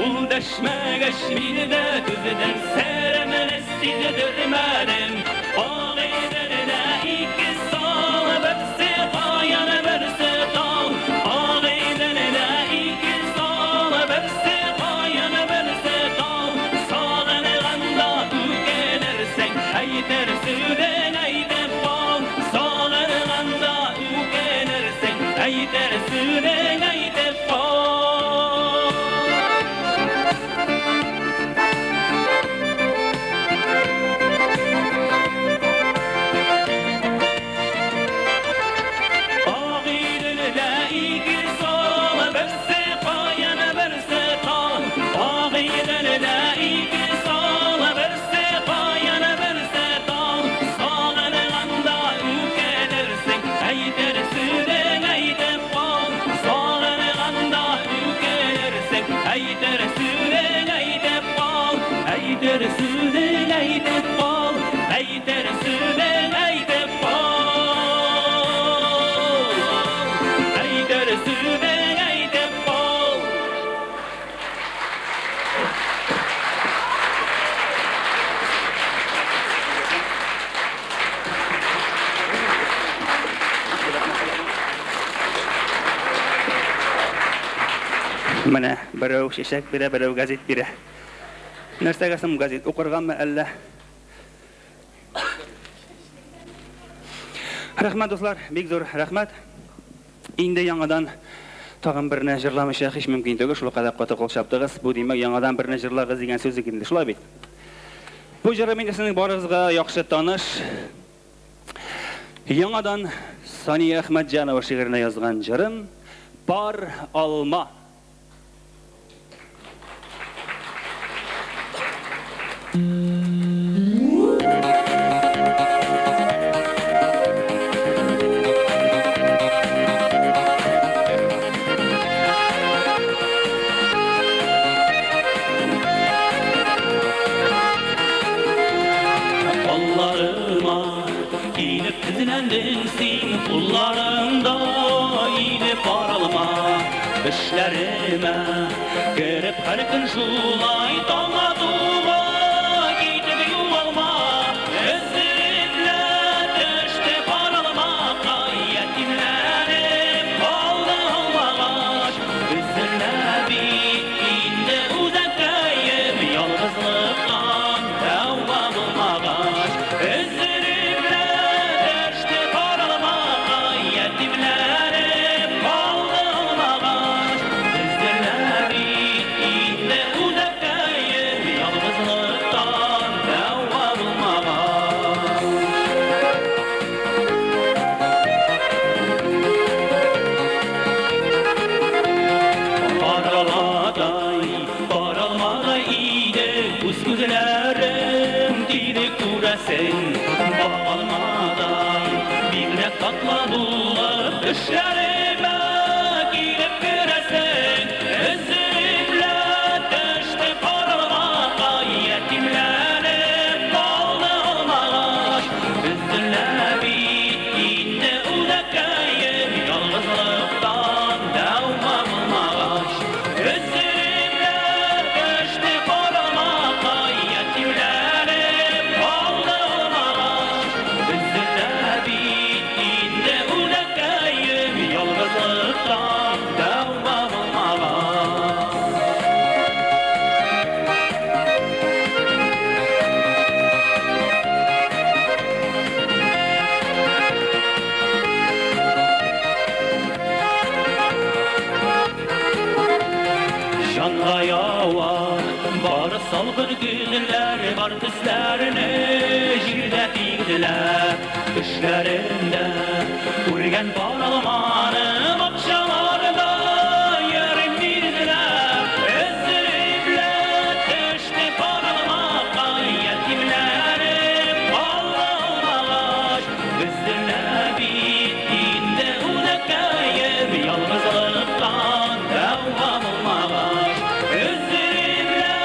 Ул дәшмәгәч, мин дә түздем, серемне сиздермәдем. Агыйделдә ике сал, берсе каен, берсе тал. Агыйделдә ике сал, берсе каен, берсе тал. Сагынганда үкенерсең, әйтер сүзең әйтеп кал. Сагынганда үкенерсең, әйтер сүзең әйтеп кал. Агыйделдә ике сал, берсе каен, берсе тал. Агыйделдә ике сал, берсе каен, берсе тал. Сагынганда үкенерсең, әйтер сүзең әйтеп кал. Сагынганда үкенерсең, әйтер сүзең әйтеп кал. Әйтер сүзең әйтеп кал, әйтер сүзең әйтеп кал. Әйтер сүзең әйтеп кал. Менә берәү чәчәк бирә, берәү газет бирә. Нәрсәгә соң газет? Укыргамы әллә? Рәхмәт, дуслар, бик зур рәхмәт. Инде яңадан тагын берне җырламыйча һич мөмкин түгел, шул кадәр каты кул чаптыгыз. Бу димәк, яңадан берне җырлагыз дигән сүз инде, шулай бит? Бу җырым инде сезнең барыгызга яхшы таныш. Яңадан Сания Әхмәтҗанова шигыренә язган җырым Пар алма. Төшләремә кереп һәр көн шулай таң атуга китеп югалма. Өзелеп лә төште каралмакай, ятимләнеп калды алмагач. Өзелә бит инде үзәккәем, ялгызлыктан дәва булмагач. Өзелеп лә төште каралмакай, ятимләнеп калды алмагач. Өзелә бит инде үзәккәем, ялгызлыктан дәва булмагач. Караладай, каралмадай иде үз күзләрем тиде күрәсең. Багалмадай, бигрәк татлы булып төшләремә килеп керәсең. Өзелеп лә төште каралмакай, ятимләнеп калды алмагач. Өзелә бит инде үзәккәем, ялгызлыктан дәва булмагач. Өзелеп лә төште каралмакай, ятимләнеп калды алмагач. Өзелә бит инде үзәккәем, ялгызлыктан дәва булмагач. Җанга ява, бары салкын көннәр, бар төсләрне җирдә тигезләп, төшләрендә күргән пар алманы бакчаларда йөрим эзләп. Өзелеп лә төште пар алмакай, ятимләнеп калды алмагач. Өзелә бит инде үзәккәем, ялгызлыктан дәва булмагач. Өзелеп лә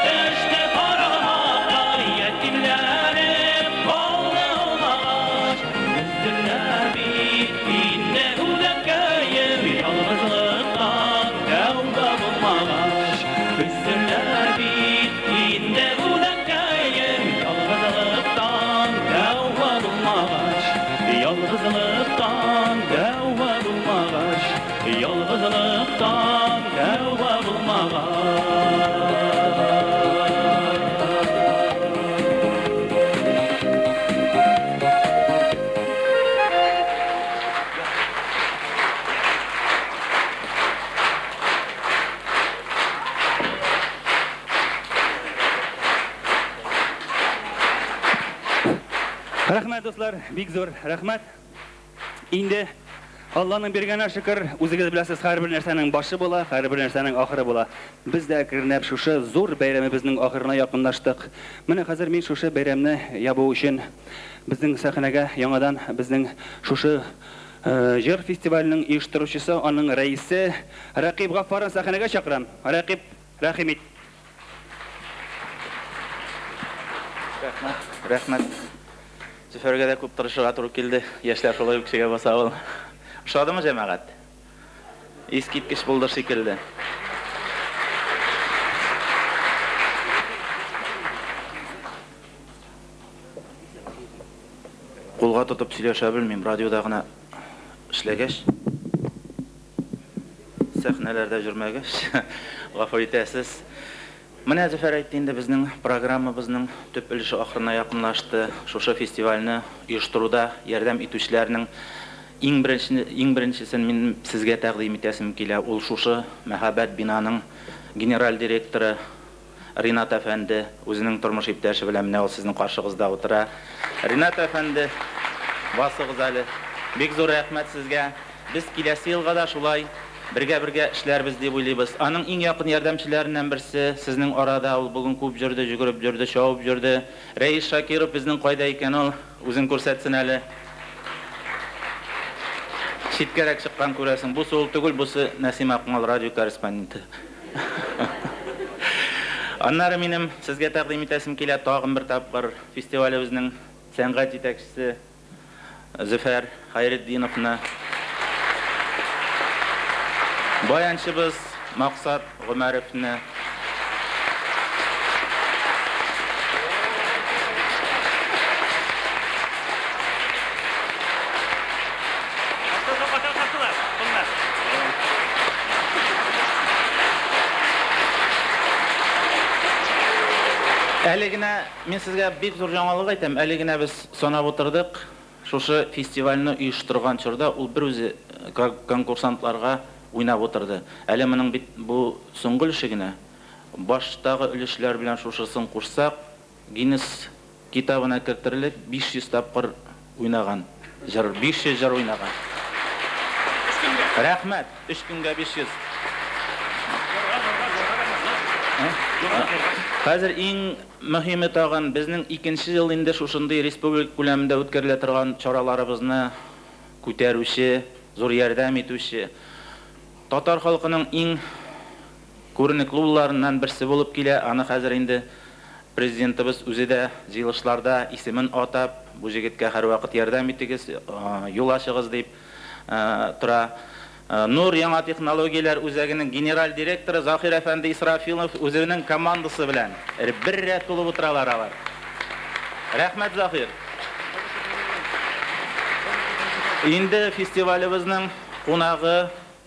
төште пар алмакай, ятимләнеп калды алмагач. Өзелә бит инде үзәккәем, ялгызлыктан дәва булмагач. Өзелә бит инде үзәккәем, ялгызлыктан дәва булмагач. Ялгызлыктан дәва булмагач. Ялгызлыктан дәва булмагач. Рәхмәт, дуслар, бик зур рәхмәт. Инде Алланың биргәненә шөкер, үзегез беләсез, һәрбер нәрсәнең башы була, һәрбер нәрсәнең ахыры була. Без дә әкренләп шушы зур бәйрәмебезнең ахырына якынлаштык. Менә хәзер мин шушы бәйрәмне ябу өчен безнең сәхнәгә яңадан безнең шушы җыр фестиваленең оештыручысы, аның рәисе Рәкыйп Гаффарын сәхнәгә чакырам. Рәкыйп, рәхим ит. Рәхмәт, рәхмәт. Зөфәргә дә күп тырышырга туры килде. Яшьләр шулай үкчегә баса ул. Ошадымы, җәмәгать? Искиткеч булды шикелле. Кулга тотып сөйләшә белмим, радиода гына эшләгәч, сәхнәләрдә йөрмәгәч, гафу итәсез. Менә Зөфәр әйтте инде, безнең программабызның төп өлеше ахырына якынлашты. Шушы фестивальне оештыруда ярдәм итүчеләрнең иң беренче, иң беренчесен мин сезгә тәкъдим итәсем килә. Ул шушы мәһабәт бинаның генераль директоры Ринат әфәнде үзенең тормыш иптәше белән менә ул сезнең каршыгызда утыра. Ринат әфәнде, басыгыз әле. Бик зур рәхмәт сезгә. Без киләсе елга да шулай бергә-бергә эшләрбез дип уйлыйбыз. Аның иң якын ярдәмчеләреннән берсе сезнең арада, ул бүген күп йөрде, йөгереп йөрде, чабып йөрде. Рәис Шакиров безнең кайда икән ул? Үзен күрсәтсен әле. Читкәрәк чыккан күрәсең. Бусы ул түгел, бусы Нәсим Акмал, радио корреспонденты. Аннары минем сезгә тәкъдим итәсем килә тагын бер тапкыр фестивалебезнең сәнгать җитәкчесе Зөфәр Хәйретдиновны. Баянчыбыз Максат Гомәровны. Әле генә мин сезгә бик зур яңалык әйтәм. Әле генә без санап утырдык. Шушы фестивальне оештырган чорда ул бер үзе конкурсантларга уйнап утырды. Әле моның бит бу соңгы өлеше генә. Баштагы өлешләр белән шушысын кушсак, Гиннес китабына кертерлек 500 тапкыр уйнаган җыр, 500 җыр уйнаган. Рәхмәт, өч көнгә 500. Хәзер иң мөһиме тагын, безнең икенче ел инде шушындый республика күләмендә үткәрелә торган чараларыбызны күтәрүче, зур ярдәм итүче, татар халкының иң күренекле улларыннан берсе булып килә, аны хәзер инде Президентыбыз үзе дә җыелышларда исемен атап, бу җегеткә һәрвакыт ярдәм итегез, юл ачыгыз дип тора. Нур яңа технологияләр үзәгенең генераль директоры Заһир әфәнде Исрафилов үзенең командасы белән бер рәт булып утыралар алар. Рәхмәт, Заһир! Инде фестивалебезнең кунагы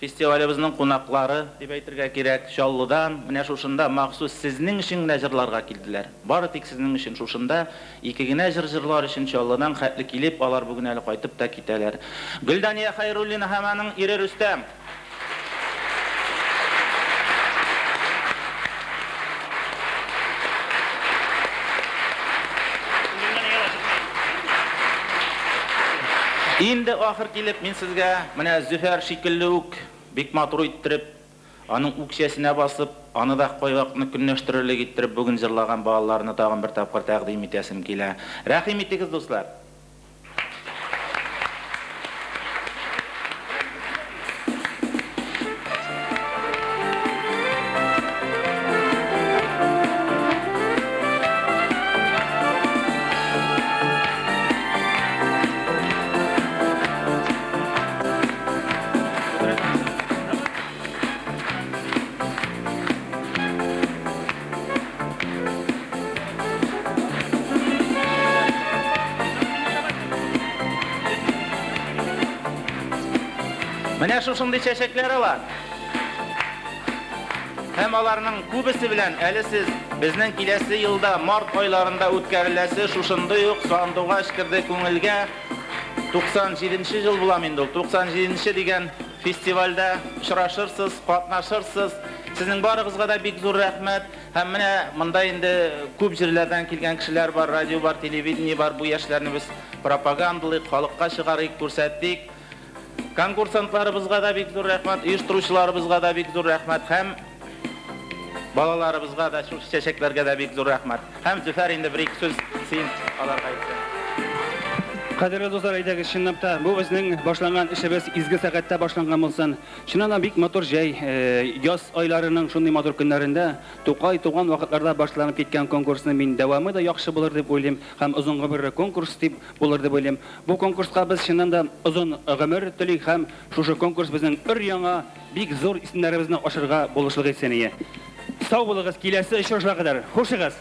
Фестивалебезнең кунаклары, дип әйтергә кирәк, Чаллыдан, менә шушында махсус сезнең өчен генә җырларга килделәр. Бары тик сезнең өчен шушында ике генә җыр җырлар өчен Чаллыдан хәтле килеп, алар бүген әле кайтып та китәләр. Гөлдания Хәйруллина һәм аның ире Рөстәм. Инде ахыр килеп, мин сезгә менә Зөфәр шикелле үк бик матур иттереп, аның үкчәсенә басып, аны да кайвакытны көнләштерерлек иттереп бүген җырлаган балаларны тагын бер тапкыр тәкъдим итәсем килә. Рәхим итегез, дуслар! Менә шушындый чәчәкләр алар. Һәм аларның күбесе белән әле сез безнең киләсе елда март айларында үткәреләсе шушындый ук Сандугач керде күңелгә 97 нче ел булам инде ул, 97 нче дигән фестивальдә очрашырсыз, катнашырсыз. Сезнең барыгызга да бик зур рәхмәт. Һәм менә монда инде күп җирләрдән килгән кешеләр бар, радио бар, телевидение бар, бу яшьләрне без пропагандалыйк, халыкка чыгарыйк, күрсәтик. Конкурсантларыбызга да бик зур рәхмәт, оештыручыларыбызга да бик зур рәхмәт һәм балаларыбызга да, шушы чәчәкләргә дә бик зур рәхмәт. Һәм Зөфәр инде бер-ике сүз син аларга әйтсәң. Кадерле дуслар, әйдәгез, чынлап та, бу безнең башланган эшебез изге сәгатьтә башланган булсын. Чыннан да бик матур җәй, яз айларының шундый матур көннәрендә, Тукай туган вакытларда башланып киткән конкурсны мин дәвамы да яхшы булыр дип уйлыйм һәм озын гомерле конкурс дип булыр дип уйлыйм. Бу конкурска без чыннан да озын гомер телик һәм шушы конкурс безнең өр-яңа, бик зур исемнәребезне ачырга булышлык итсен ие. Сау булыгыз, киләсе очрашуга кадәр. Хушыгыз!